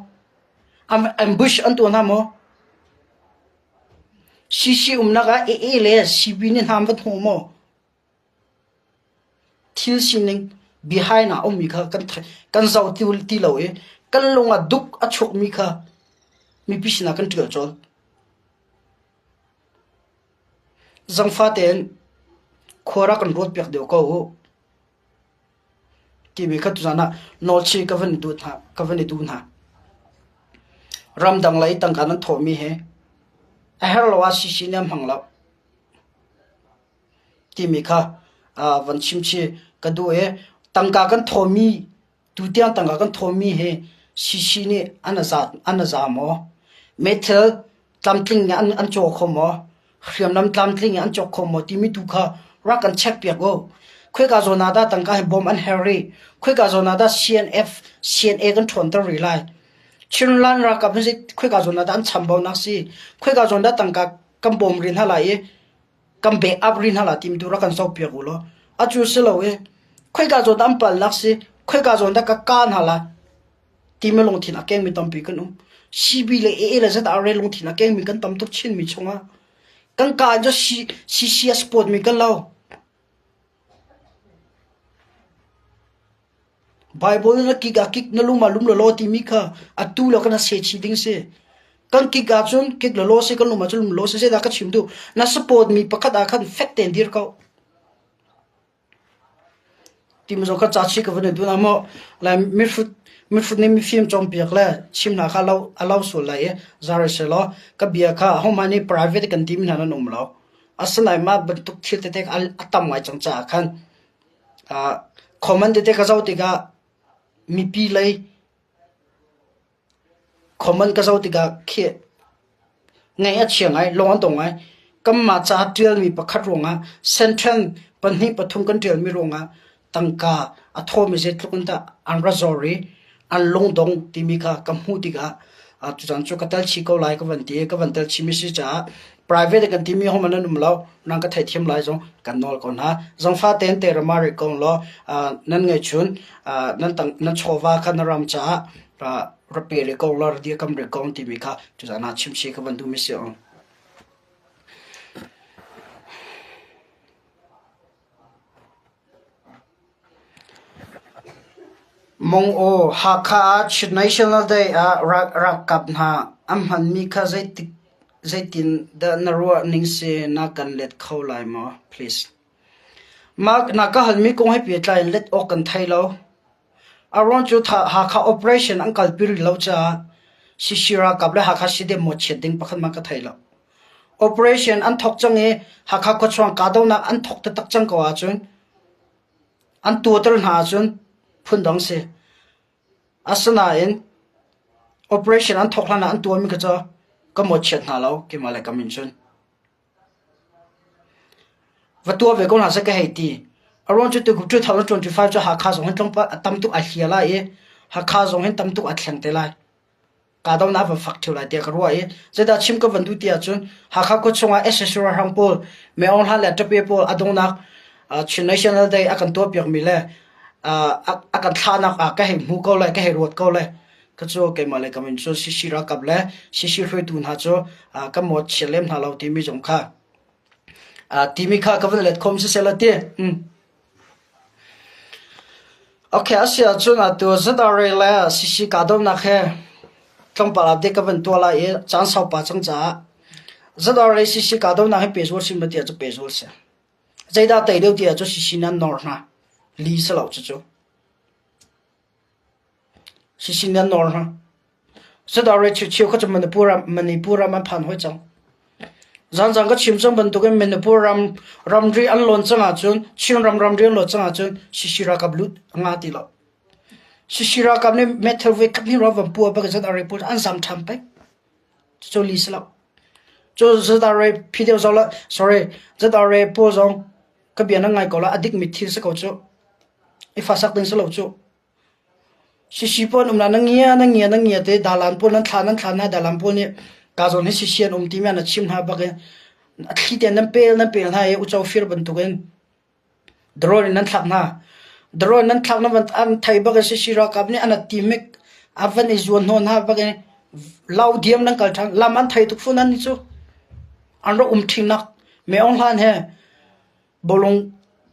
ambush an tuah hna maw, CC umnak ah AA le CB nih hna an va hmu maw? Thil sining behind ah a ummi kha kan kan zoh ti lo i kan lung ah duk a chuakmi kha mipi sinah kan ṭial colh. Zangfa tein khua rak kan ruatpiak deuh ko u. Timi kha tuzan ah nawlchih ka van i duh hna. Ka van i duh hna. Ramdang lei tangka nan thawhmi hi a herh lo ah CC nih an hmang lo timi kha van chim chih ka duh i tangka kan thawhmi tutiang tangka kan thawhmi hi CC nih an a za maw? Meithal tlamtling in an caw kho maw? Hriamnam tlamtling in an cawk kho maw timi tu kha rak kan check piak u. Khoika zawn ah dah tangka hi bawm an herh rih? Khoika zawn ah dah CNF, CNA kan ṭhawnter rih lai? Chinland ralkap hi khoika zawn ah dah an chambaunak si? Khoika zawn dah tangka kan bawm rih hna lai i kan back up rih hna lai timi tu rak kan zoh piak u law. Acu si lo i khoika zawn dah an palnak si? Khoika zawn dah ka ka hna lai? Timi lungthin a kengmi tampi kan um. CB le AA le ZRA lungthin a kengmi kan tam tuk Chinmi chungah. Kan ka cu CC a support mi kan lo. Bible na kik ah kik na lum ah lum lawlaw timi kha atu lo kan se chi ding si. Kan kik ahcun kik lawlaw si kan lum ahcun lum lawlaw si zeidah ka chim duh. Na support mi pakhat ah khan fek tein dir ko. Timi zong kha ca chih ka van i duh na maw? Lai mihrut mihrut nih mifim cawnpiak le chim hna kha a lo sual lai i zar selaw ka bia kha ahohmanh nih private kan timi hna nan um lo. Asinain mah bantuk thil tete a tam ngai cang caah khan comment tete ka zoh tikah mipi lei Comment ka zoh tikah khi ngaih a chia ngai, lung an dong ngai. Kanmah ca ṭialmi pakhat ruangah sentence pahnih pathum kan ṭialmi ruangah tangka a thawmi zeitluk in dah an ra zor i an lungdong timi kha ka hmuh tikah tutan cu ka tel chih ko lai ka van ti i ka van tel chihmi si caah private kan timi hohmanh an um lo. Nan ka theihthiam lai zong kan nawl ko hna. Zangfah tein Teramari kong law nan ngeihchun nan tang nan chawva kha na ram caah ra pe le ko la ra dir kam re ko timi kha tuzan ah chimchih ka van duhmi si ang. Mong aw Hakha ah Chin National Day ah ralkap hna an hmanmi kha zeitik zeitin dah na ruah ning si na kan let kho lai maw please. Mah na ka halmi kong he pehtlai in let awk kan thei lo. A ruang cu Hakha operation an kalpi rih lo caah CC ralkap le Hakha CDF mawhchiat ding pakhat hmanh ka thei lo. Operation an thawk cang i Hakha khuachuang kahdohnak an thawk taktak cang ko ahcun an tuahter hna ahcun phundang si. Asinain operation an thawk hlan ah an tuahmi kha cu ka mawhchiat hna lo keimah le ka min cun. Va tuah ve ko hna seh ka hei ti. A ruang cu tukum 2025 cu Hakha zong hin tlawmpal a tam tuk a hlia lai i Hakha zong hin tam tuk a thleng te lai. Kahdohnak van fak ṭheo lai tiah ka ruah i zeidah chim ka van duh ti ahcun Hakha khua chungah sac ralhrang pawl, Mei Aung Hlaing le Ṭape pawl a donghnak Chin National Day a kan tuahpiakmi le a kan thlahnak ah ka hei hmu ko le ka hei ruat ko le ka cu keimah le ka min cu CC ralkap le CC hruaitu hna cu kan mawtchia lem hna lo timi zong kha timi kha ka van let khom siseh la ti. Okay, a si ahcun atu ZRA le CC kahdohnak he tlawmpal ah ka van tuah lai i caan saupa cang caah ZRA CC kahdohnak hi pehzul si ma tiah cu pehzul si. Zeidah tei deuh tiah cu CC nan nawr hna. Li si lo cucu. CC nan nawr hna. ZRA cheu kha cu Manipur ram, Manipur ram an phan hoi cang. Zanzang ka chim cang bantukin Manipur ram ramri an lawn cang ahcun Chin ram ramri an lawn cang ahcun CC ralkap lut a nga ti lo. CC ralkap nih metal voi khat hnih van pua bak ZRA pawl an zam ṭhan peng. Cucu li si lo. Cu ZRA phi deuh zong la sorry ZRA pawl zong ka bia nan ngai ko la a dik mi thil si ko cu. I fa sak ding si lo cu. Sisi pawl an um la na ngia na ngia na ngia te dalan pawl nan thla nan thla hna dalan pawl nih ka zawn hi sisi an um timi an chim hna bak in a thli te nan pel nan pel hna i ucho fir bantukin drone in nan thlak hna drone nan thlak na van an thei bak in sisi ralkap nih an timik a van i zuan hnawn hna bak in lau diam nan kal ṭhan lam an thei tuk fun an ni cu an rak um ṭhingnak me ong hlan he Bawlung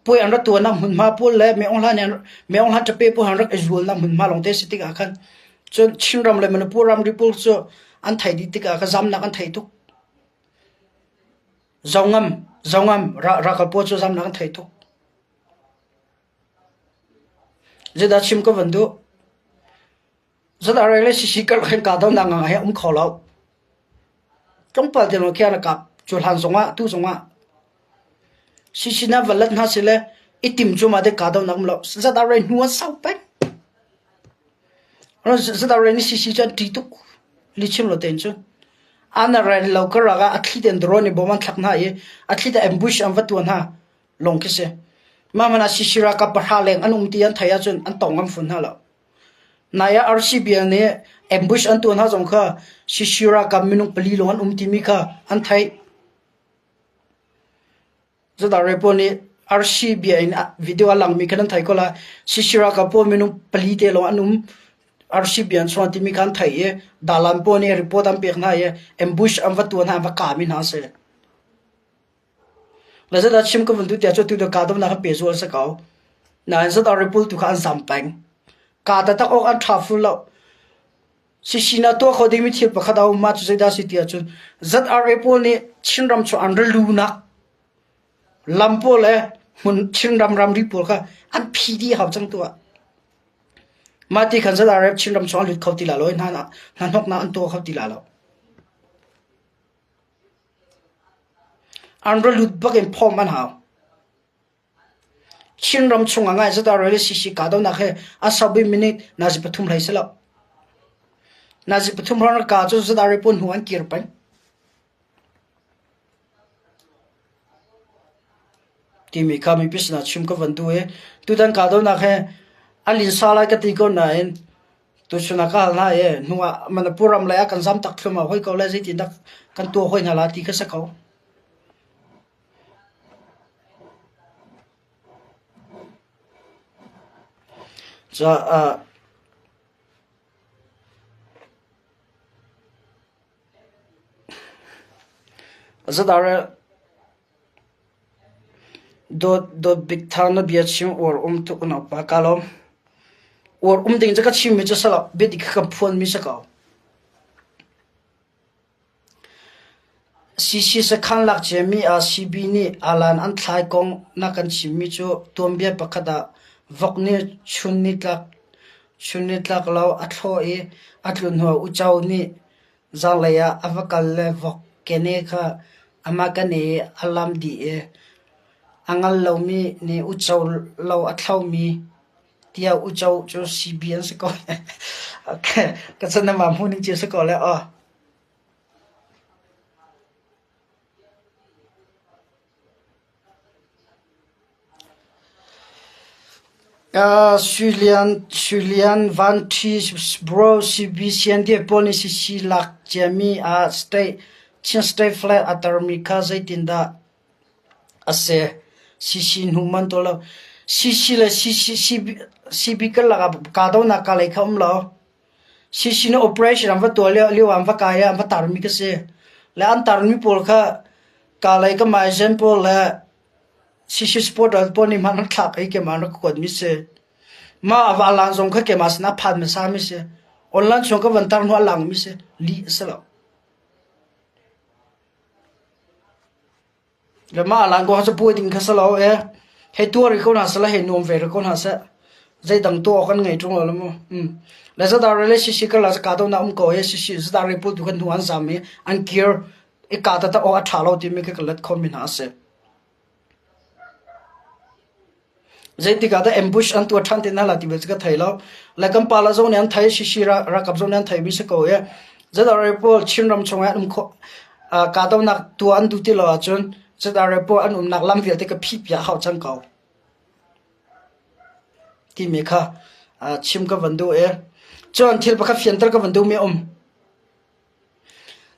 puai an rak tuahnak hmunhma pawl le Myeong Hla nih Myeong Hla ṭape pawl an rak i zualnak hmunhma lawngte a si tikah khan cun Chinram le Manipur ramri pawl cu an thei dih tikah khan zamnak an thei tuk. Zongam, zongam ralkap pawl cu zamnak an thei tuk. Zeidah chim ka van duh? Zan le sisi karlak hin kahdohnak ngang he um kho lo. Tlawmpal te lawng khi an kap. Cu hlan zongah tu zongah sisi na va lat hna sile i tim cu ma de kahdohnak um lo. Zat arei hnu an sau peng. Zat arei ni sisi cu an ṭi tuk. Li chim lo tein cun. An ren lo karlak ah a thli ten drone i bom an thlak hna i a thli te ambush an va tuah hna lawng khi si. Mah hmanh ah sisi ralkap pahra leng an um ti an theih ahcun an tong ngam fun hna lo. Nai ah RCBL nih ambush an tuah hna zong kha CC ralkap minung pali lawng an um timi kha an theih. Zadar pawl nih RCBL in video a langmi kha nan theih ko lai. CC ralkap pawl minung pali te lawng an um. RCBL an chuan timi kha an theih i dalan pawl nih report an pek hna i ambush an va tuah hna an va kah mi hna a si. Le zeidah chim ka vun duh tiah cu tu kahdohnak an pehzul an si ko. Nain zeidah ripul tu kha an zam peng. Kaa taktak awk an ṭha ful lo. Sisina tuah kho dingmi thil pakhat a um mah cu zeidah si tiah cun ZRA pawl nih Chinram cu an ra lunak lam pawl le hmun Chinram ramri pawl kha an phi dih hau cang tuah. Mah ti khan ZRA Chinram chung an lut kho ti la lo i hna hna hnoknak an tuah kho ti la lo. An ra lut bak in phawm an hau. Chinram chungah ngai zat ah CC kahdohnak he a sau bik minute nazi pathum hlei si lo. Nazi pathum hrawng ka cu zat ah pawl hnu an kir peng. Timi kha mipi sinah chim ka van duh i tutan kahdohnak he a linsa lai ka ti ko nain Tuchun ah ka hal hna i hnu ah Manipur ram lei ah kan zam tak thluahmah hoi ko le zeitindah kan tuah hoi hna la ti kha si ko. Caah zadar Dawt Dawt Bik Thang na biachim uar um tuk unaupa kaa lawm. Uar um ding cu ka chimmi cu si lo, biadik kha kan phuanmi si ko. CC sakhan lak ciami ah CB nih alan an thlai kong na kan chimmi cu tuanbia pakhat ah vok nih chun nitlak. Chun nitlak lo a thlawh i a tlun hnuah uco nih zanlei ah a va kal le vok kene kha amah kane i a lam dih i a ngal lomi nih uco lo a thlomi tiah uco cu CB an si ko. Okay, ka chan na ma hmu ning cio si ko le aw. Suilian Van Ṭhi Bro CBCND pawl nih CC lak ciami ah state Chin State flag a tarmi kha zeitindah a si? CC hnu man to lo. CC le CB karlak ah kahdohnak kaa lei kha um lo. CC nih operation an va tuah lio ah an va kai i an va tarmi ka si. Le an tarmi pawl kha kaa lei ka maizen pawl le CC supporter pawl nih hman an thlak i keimah an rak kuatmi si. Mah a va lan zong kha keimah sinah phan hmasa mi si. Online chung ka van tar hnu a langmi si. Lih a si lo. Le mah lan ko cu puai ding kha si lo e. Hei tuar rih ko hna seh le hei nuam ve rih ko hna seh. Zeidang tuah awk kan ngei ṭung lo le mu. Mm. Le zadar le sisi ka la ka do na um ko e sisi zadar re pul tu kan hnu an zam i an kir i ka ta ta awk a ṭha lo timi khi ka let kho mi hna a si. Zeitik ah dah ambush an tuah ṭhan te hna la ti bel cu ka thei lo. Le kan pa la zong nih an thei, Shishi ralkap zong nih an theimi si ko i ZRA pawl Chinram chungah an um khawh kahdohnak tuah an duh ti lo ahcun ZRA pawl an umnak lam vialte ka phih piak hau cang ko timi kha chim ka van duh i cun thil pakhat fianter ka van duhmi a um.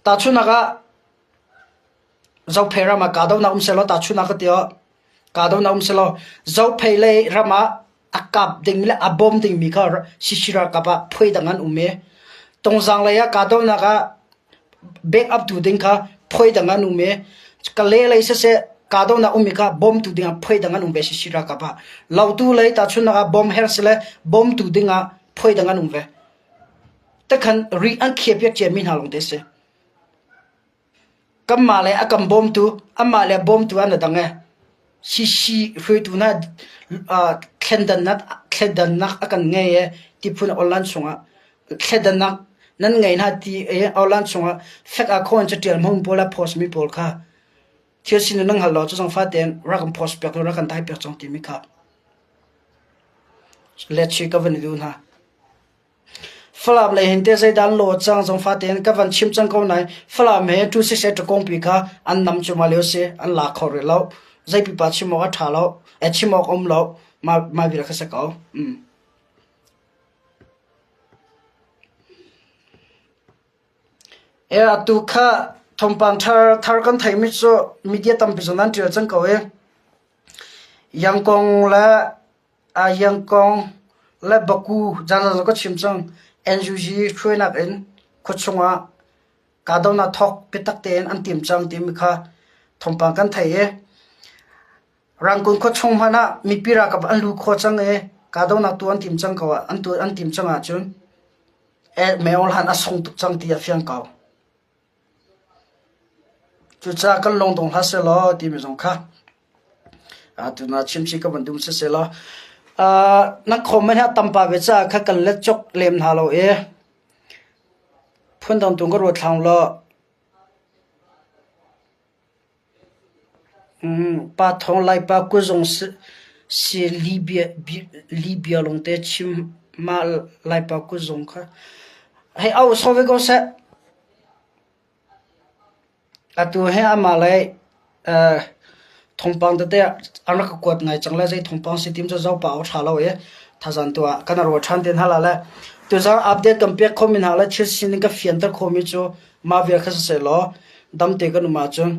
Tahchunhnak ah Zophei ram ah kahdohnak um sehlaw tahchunhnak ka ti ah kahdohnak um sehlaw Zophei lei ram ah a kap dingmi le a bawm dingmi kha CC ralkap ah phui dang an um i Tungzang lei ah kahdohnak ah backup tu ding kha phui dang an um i Kale lei siseh kahdohnak ummi kha bawmtu ding ah phui dang an um ve CC ralkap ah. Lautu lei tahchunhnak ah bom her sile bawmtu ding ah phui dang an um ve. Takhan ri an khiah piak ciami hna lawng te si. Kanmah le a kan bawmtu, anmah le bawmtu an i dang ee. CC hruaitu hna thleidannak a kan ngei ee ti phun online chungah thleidannak nan ngei hna ti i online chungah fek ah khawn catial hmang pawl le post mi pawl kha thil sining nan hngal lo cu zong fatein rak kan post piak rak kan dai piak cang timi kha let chi ka van i duh hna. Falam lei hin teh zeidah an lawh cang zong fatein ka van chim cang ko nain Falam he 268 ṭakawngpi kha an nam cuahmah lio si an la kho rih lo. Zei pipa chim awk a ṭha lo. Eh chim awk a um lo. Mah mah vial kha si ko. Mm. Eh atu kha thawngpang thar thar kan theimi cu media tampi zong nan ṭial cang ko i Yangkong le Yangkong le Baku zan ka chim cang. NUG hruainak in khuachung ah kahdohnak thawk biatak tein an tim cang timi kha thawngpang kan thei i Rangoon khuachung hmanh ah mipi ralkap an lut khawh cang i kahdohnak tu an tim cang ko an tu an tim cang ahcun Mayor Han a sung tuk cang ti a fiang ko. Cucaah kan lungdong hlah sehlaw timi zong kha tuna chimchih ka van dum sisehlaw nan comment hi a tam pah ve caah kha kan let cawk lem hna lo i phundang tu ka ruat thlang law pa thawng Laipa kuzung si Libya lawngte chim mah Laipa kuzung kha hei au sawh ve ko seh. Atu hi amah le thawngpang tete an rak ka kuat ngai cang le zei thawngpang si tim cu zoh pah awk a ṭha lo i thazaang tu ah kan ruah ṭhan te hna la le tuzaan update kan pek khomi hna le thil sining ka fianter khomi cu mah vial kha siseh law damte kan um ahcun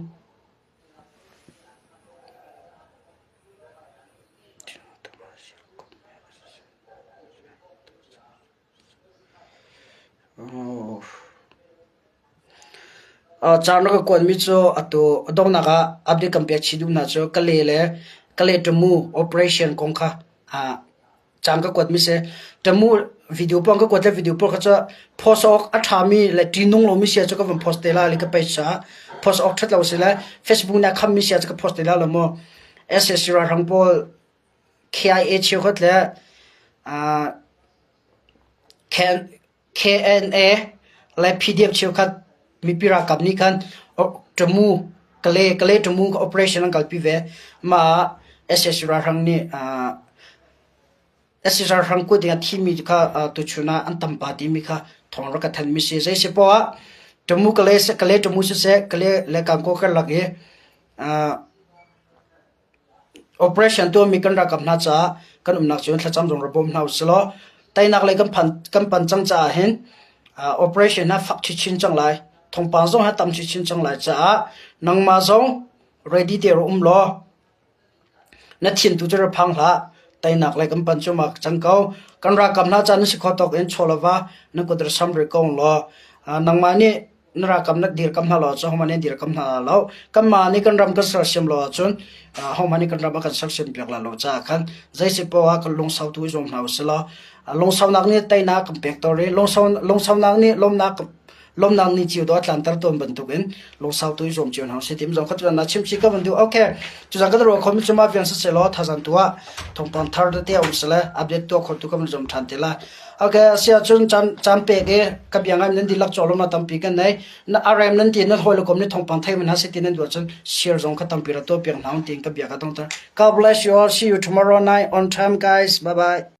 Caan rak ka kuanmi cu atu a donghnak ah update kan pek chih duh hna cu Kale le Kale Tamu operation kong kha caan ka kuatmi si. Tamu video pawl ka kuat le video pawl kha cu post awk a ṭhami le ṭihnung lomi si ahcun ka van post te lai le ka page caah post awk ṭhat lo si le Facebook nih a khammi si ahcun ka post te lai lo maw. SAC ralhrang pawl KIA cheukhat le. KNA le PDF cheukhat mipi ralkap nih khan Tamu Kale Kale Tamu operation an kalpi ve. Mah ah sac ralhrang nih sac ralhrang kut in a thimi kha tuchun ah an tam pah timi kha thawng rak ka thanmi si. Zei si poah ah Tamu Kale Kale Tamu siseh Kale le Kankaw karlak i Operation tuahmi kan ralkap hna caah kan umnak cio in thlacam zong rak bawm hna usilaw teinak lei kan phan kan pan cang caah hin operation ha fak chinchin cang lai. Thawngpang zong ha tam chinchin cang lai caah nangmah zong ready te rak um law na thin tu cu rak phang hlah. Teinak lei kan pan cuahmah cang ko. Kan ralkap hna caah na si kho tawk in chaw le va na kut rak sam rih ko law nangmah nih na ralkap na dirkam hna lo ahcun hohmanh nih dirkam hna lo. Kanmah nih kan ram kan sersiam lo ahcun hohmanh nih kan ram a kan sersiam piak lai lo caah khan zei poah ah kan lungsau tu i zuam hna usih law lungsaunak nih teinak kan pek tawn i lungsau lungsaunak nih lawmnak lawmnak ni cio dawh a tlanter tawn bantukin lungsau tu i zuam cio hna usih tim zong kha cu na chim chih ka van duh. Okay, cuzan kan ruah khomi cu mah vian siseh law thazang tu ah thawngpang thar tete a um sile update tuah kho tu ka van zuam ṭhan te lai. Okay, asiahcun caan caan pek i ka bia ngai nan dihlak cawlawm na tampi kan nei. Na arem nan ti nan hawi le kom nih thawngpang thei man hna ti nan duh ahcun share zong kha tampi ra tuah piak hna tiin ka bia ka dongter. God bless you all. See you tomorrow night on time guys. Bye bye.